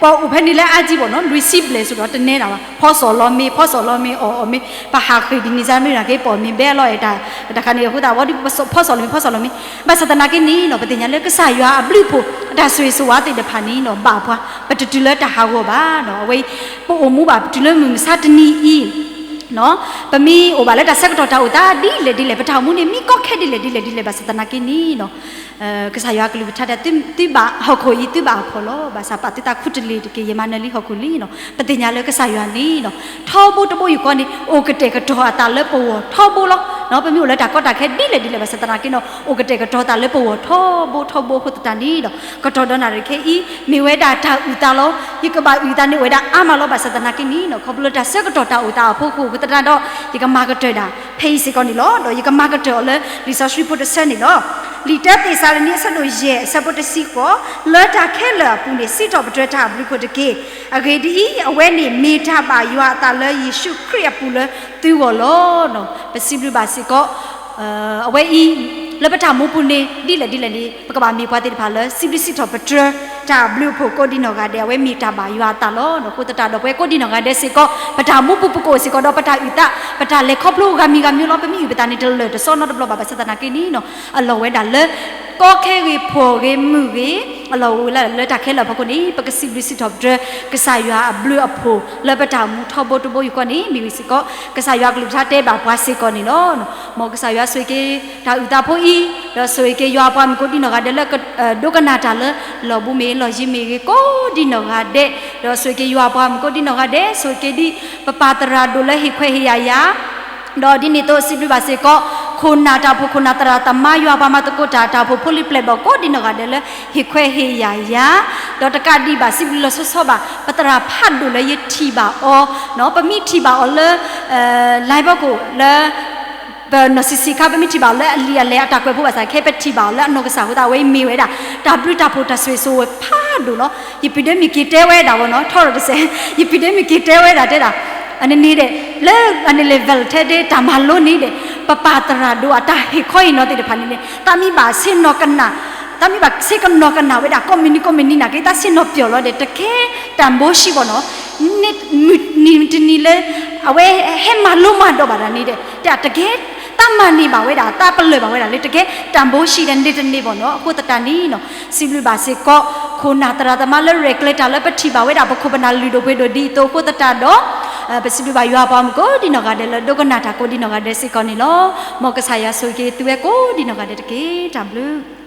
ပှၤအိၣ်ဖဲန့ၣ်လၢအါကံဘၣ်နီၤ လွံၢ်ဆံဘျဲၣ်စိၤဒီးတနဲဒၣ်ဘၣ် ဖီစီၣ်လီၤမ့ၤ ဖီစီၣ်လီၤမ့ၤ အီၣ်အီၣ်မ့ၤ ပဟးဃ့ၢ်ဒ်န့ၣ်စါမ့ၢ်နာ်က့ ပအီၣ်မ့ၤဘဲအလီၢ်အဲၣ်တၢ် တၢ်ခါန့ၣ် အဃိသတးဝဲဒ် ဖီစီၣ်လီၤမ့ၤ ဖီစီၣ်လီၤမ့ၤ ဘၣ်ဆၣ်သနာ်က့န့ၣ်နီၤ ပသ့ၣ်ညါလၢကစၢ်ယွၤအဘျုးဖှိၣ် အတၢ်ဆိၣ်ဂ့ၤဆိၣ်ဝါသ့ၣ်တဖၣ်န့ၣ်နီၤ ဘၣ်ပှၤ ပတတုၤလၢတၢ်ဟးဂီၤဘၣ်နီၤ အဝဲအံၤ ပအိၣ်မူဘၣ် ပတုၤလၢမုၢ်မဆါတနံၤအံၤ ပမ့ၢ်အိၣ်ဘၣ်လၢတၢ်ဆၢကတီၢ်တၢ်အိၣ်သးဒ်လဲၣ်ဒ်လဲၣ် ပတၢ်အိၣ်မူန့ၣ် မ့ၢ်ကီခဲဒ်လဲၣ်ဒ်လဲၣ်ဒ်လဲၣ် ဘၣ်ဆၣ်သနာ်က့န့ၣ်နီၤ ကစၢ်ယွၤကလုၢ်ကထါဒီး သုဘၣ်ဟီၣ်ခိၣ်အံၤ သုဘၣ်အဖှီၣ်လီၤ. ဘၣ်ဆၣ်ပာ်သုသးခူတလ့ၤတက့ၢ် ယမၤနၢၤလံဟီၣ်ခိၣ်လံနီၤ. ပသ့ၣ်ညါလၢကစၢ်ယွၤန့ၣ်နီၤ ထီဘိတဘိယူၢ်ဃီန့ၣ် အိၣ်ကတဲာ်ကတီၤအသးလၢပဂီၢ်ထီဘိလီၤ. ပမ့ၢ်အိၣ်လၢတၢ်ကီတၢ်ခဲဒ်လဲၣ်ဒ်လဲၣ် ဘၣ်ဆၣ်သနာ်က့နီၤ အိၣ်ကတဲာ်ကတီၤသးလၢပဂီၢ်ထီဘိထီဘိအဃိသတးန့ၣ်ဒီး ကတီၢ်ဒီးနၣ်ရံၣ်ခဲအံၤ မ့ၢ်ဝဲဒၣ်တၢ်အုၣ်သးလီၤ. ယကဘၣ်အုၣ်သးန့ၣ်အိၣ်ဝဲဒၣ်အါမးလီၤ. ဘၣ်ဆၣ်သနာ်က့န့ၣ်နီၤ ခီဖျိလၢတၢ်ဆၢကတီၢ်တၢ်အိၣ်သးအဖီခိၣ်အဃိသတးဒီး ယကမၤကတၢၢ်ဒၣ် ဖဲအံၤစ့ၢ်ကီးန့ၣ်လီၤ. ဒီးယကမၤကတၢၢ်အီၤလၢလံာ်စီဆှံဖိတဆၢန့ၣ်လီၤ. လံာ်တၢသ့းစၤလနံ အဆၢဒိၣ်ယဲၢ် အဆၢဖိတဆံဃိး, လၢတၢ်ခဲလၢာ်အပူၤန့ၣ် စံးထီၣ်ပတြၢၤတၢ်အဘျုးအဖှိၣ်တက့ၢ်. အဂ့ၢ်ဒ်အံၤ, အဝဲန့ၣ်မ့ၢ်တၢ်ဘၣ်ယွၤအသးလၢယ့ၣ်ၡူးခရံာ်အပူၤလၢသုဂီၢ်လီၤ. ပစံးဘျုးဘၣ်စ့ၢ်ကီး အဝဲအံၤ လၢပတၢ်မူပူၤန့ၣ် ဒ်လဲၣ်ဒ်လဲၣ်န့ၣ် ပကဘၣ်မ့ၢ်ပှၤသ့ၣ်တဖၣ်လၢ စံးဘျုးစံးထီၣ်ပတြၢၤ တၢ်ဘျုးအဖှိၣ်ကိးဒံနီၢ်ဂၤဒဲး အဝဲမ့ၢ်တၢ်ဘၣ်ယွၤအသးလီၤ. အဃိသတးဒီး ပဝဲကိးဒံနီၢ်ဂၤဒဲးစ့ၢ်ကီး ပတၢ်မူပူၤပကအိၣ်စ့ၢ်ကီးဒီး ပတၢ်အုၣ်သး ပတၢ်လဲၤခီဖျိဂၤမံၤဂၤမံၤလီၤ. ပမ့ၢ်အုၣ်ပသးန့ၣ် တလၢာ်တစီနီတဘျီဘၣ် ဘၣ်ဆၣ်သနာ်က့န့ၣ် အလီၢ်ဝဲဒၣ်လၢ ကီခဲဂ့ၤ ဖှီၣ်ဂ့ၤ မုာ်ဂ့ၤ အလီၢ်ဝဲဒၣ်လၢတၢ်ခဲလၢာ်အဖီခိၣ်န့ၣ် ပကစံးဘျုးစံးထီၣ်ပတြၢၤ ကစၢ်ယွၤအဘျုးအဖှိၣ် လၢပတၢ်အိၣ်မူထီဘိတဘိယူၢ်ဃီန့ၣ် မ့ၢ်ဝံၤစ့ၢ်ကီး ကစၢ်ယွၤအကလုၢ်ကထါတဲဘၣ်ပှၤစ့ၢ်ကီးန့ၣ်လီၤ. မ်ကစၢ်ယွၤဆိၣ်ဂ့ၤက့ၤ တၢ်အုၣ်သးဖိအံၤ ဒီးဆိၣ်ဂ့ၤက့ၤယွၤအပှၤမုၣ်ကိးဒံနီၢ်ဂၤဒဲးလၢ ဒိကနၣ်တၢ်လၢ လီၢ်ဘူးမ့ၢ်ဂ့ၤ လီၢ်ယံၤမ့ၢ်ဂ့ၤ ကိးဒံနီၢ်ဂၤဒဲး, ဒီးဆိၣ်ဂ့ၤက့ၤယွၤအပှၤမုၣ်ကိးဒံနီၢ်ဂၤဒဲး, ဆိၣ်ဂ့ၤက့ၤဒ် ပပၢ်သရၣ်ဒိၣ်လၢဟ့ၣ်ခွဲးဟ့ၣ်ယာ်ယၤ ဒီးဒ်န့ၣ်အသိးစံးဘျုးဘၣ်စ့ၢ်ကီး ခိၣ်နၢ်တၢ်အိၣ်ဖှိၣ် ခိၣ်နၢ်သရၣ်သမါ ယွၤအပှၤမၤသကိးတၢ် တၢ်အိၣ်ဖှိၣ်ဖိလံၤပျဲၢ်ဘီၣ်ကိးဒံနီၢ်ဂၤဒဲးလၢ ဟ့ၣ်ခွဲးဟ့ၣ်ယာ်ယၤ, ဒီးတကးဒံးဘၣ် စံးဘျုးလီၤဆီဆီဘၣ် ပသရၣ်ဖးဒိၣ်လၢယထံၣ်ဘၣ်အီၤ, ပမ့ၢ်ထံၣ်ဘၣ်အီၤလၢ live ဘီခိၣ်လၢ ပနီၢ်ဆံးဆံးခါ ပမ့ၢ်ထံၣ်ဘၣ်အီၤလၢအလံာ်အလဲၢ်အတၢ်ကွဲးဖိဘၣ်ဆၣ် ခဲပထံၣ်ဘၣ်အီၤလၢအနီၢ်ကစၢ်အဃိသတး အဝဲအံၤမ့ၢ်ဝဲဒၣ် တၢ်ဘျုးတၢ်ဖှိၣ်တၢ်ဆိၣ်ဂ့ၤဆိၣ်ဝါဖးဒိၣ်လီၤ. ယပံၤဒဲမ့ၢ်က့ၤတဲဝဲဒၣ်ဝဲနီၤ ထီရီၣ်တစဲး ယပံၤဒဲမ့ၢ်က့ၤတဲဝဲဒၣ်တဲဒၣ် အန့ၣ်န့ၣ်ဒီး လၢအန့ၣ် level ထဲဒၣ်တၢ်မၤလိန့ၣ်ဒီး ပပၢ်သရၣ်ဒိၣ်အတၢ်ဟ့ၣ်ခီအံၤနီၤသ့ၣ်တဖၣ်န့ၣ်န့ၣ် တၢ်မ့ၢ်ဘၣ်ဆ့ၣ်နီၤကနၣ် တၢ်မ့ၢ်ဘၣ်ဆ့ၣ်ကနီၤကနၣ်ဝဲဒၣ် ကိးမုၢ်နံၤကိးမုၢ်နံၤနာ်က့ တၢ်ဆ့ၣ်နီၤပျီၢ်လီၤဒီး တကဲတၢ်ဘိဆံးဘၣ်နီၤ နံၤတနံၤလၢ အဝဲဟဲမၤလိမၤဒိးဘၣ်တၢ်န့ၣ်ဒီး တၢ်တကဲ တၢ်မၤန့ၢ်ဘၣ်ဝဲဒၣ် တၢ်ပလၢၢ်ဘၣ်ဝဲဒၣ်လၢတကဲတၢ်ဘိဆံးဒီးန့ၣ်တန့ၢ်ဘၣ်နီၤ အဃိသတးန့ၣ်နီၤ စံးဘျုးဘၣ်စ့ၢ်ကီး ခိၣ်နၢ်သရၣ်သမါလၢရဲၣ်ကျဲၤတၢ်လၢပထံၣ်ဘၣ်ဝဲဒၣ် ပခိၣ်ပနၢ်လုၢ်ဒိၣ်ပှ့ၤဒိၣ်ဒ်အသိးအဃိသတးဒီး ပစံးဘျုးဘၣ်ယွၤအပှၤမုၣ်ကိးဒံနီၢ်ဂၤဒဲးလၢဒိကနၣ်တၢ်ကိးဒံနီၢ်ဂၤဒဲးစ့ၢ်ကီးန့ၣ်လီၤ. မ်ကစၢ်ယွၤဆိၣ်ဂ့ၤက့ၤသုဝဲကိးဒံနီၢ်ဂၤဒဲးတက့ၢ်. တၢ်ဘျုး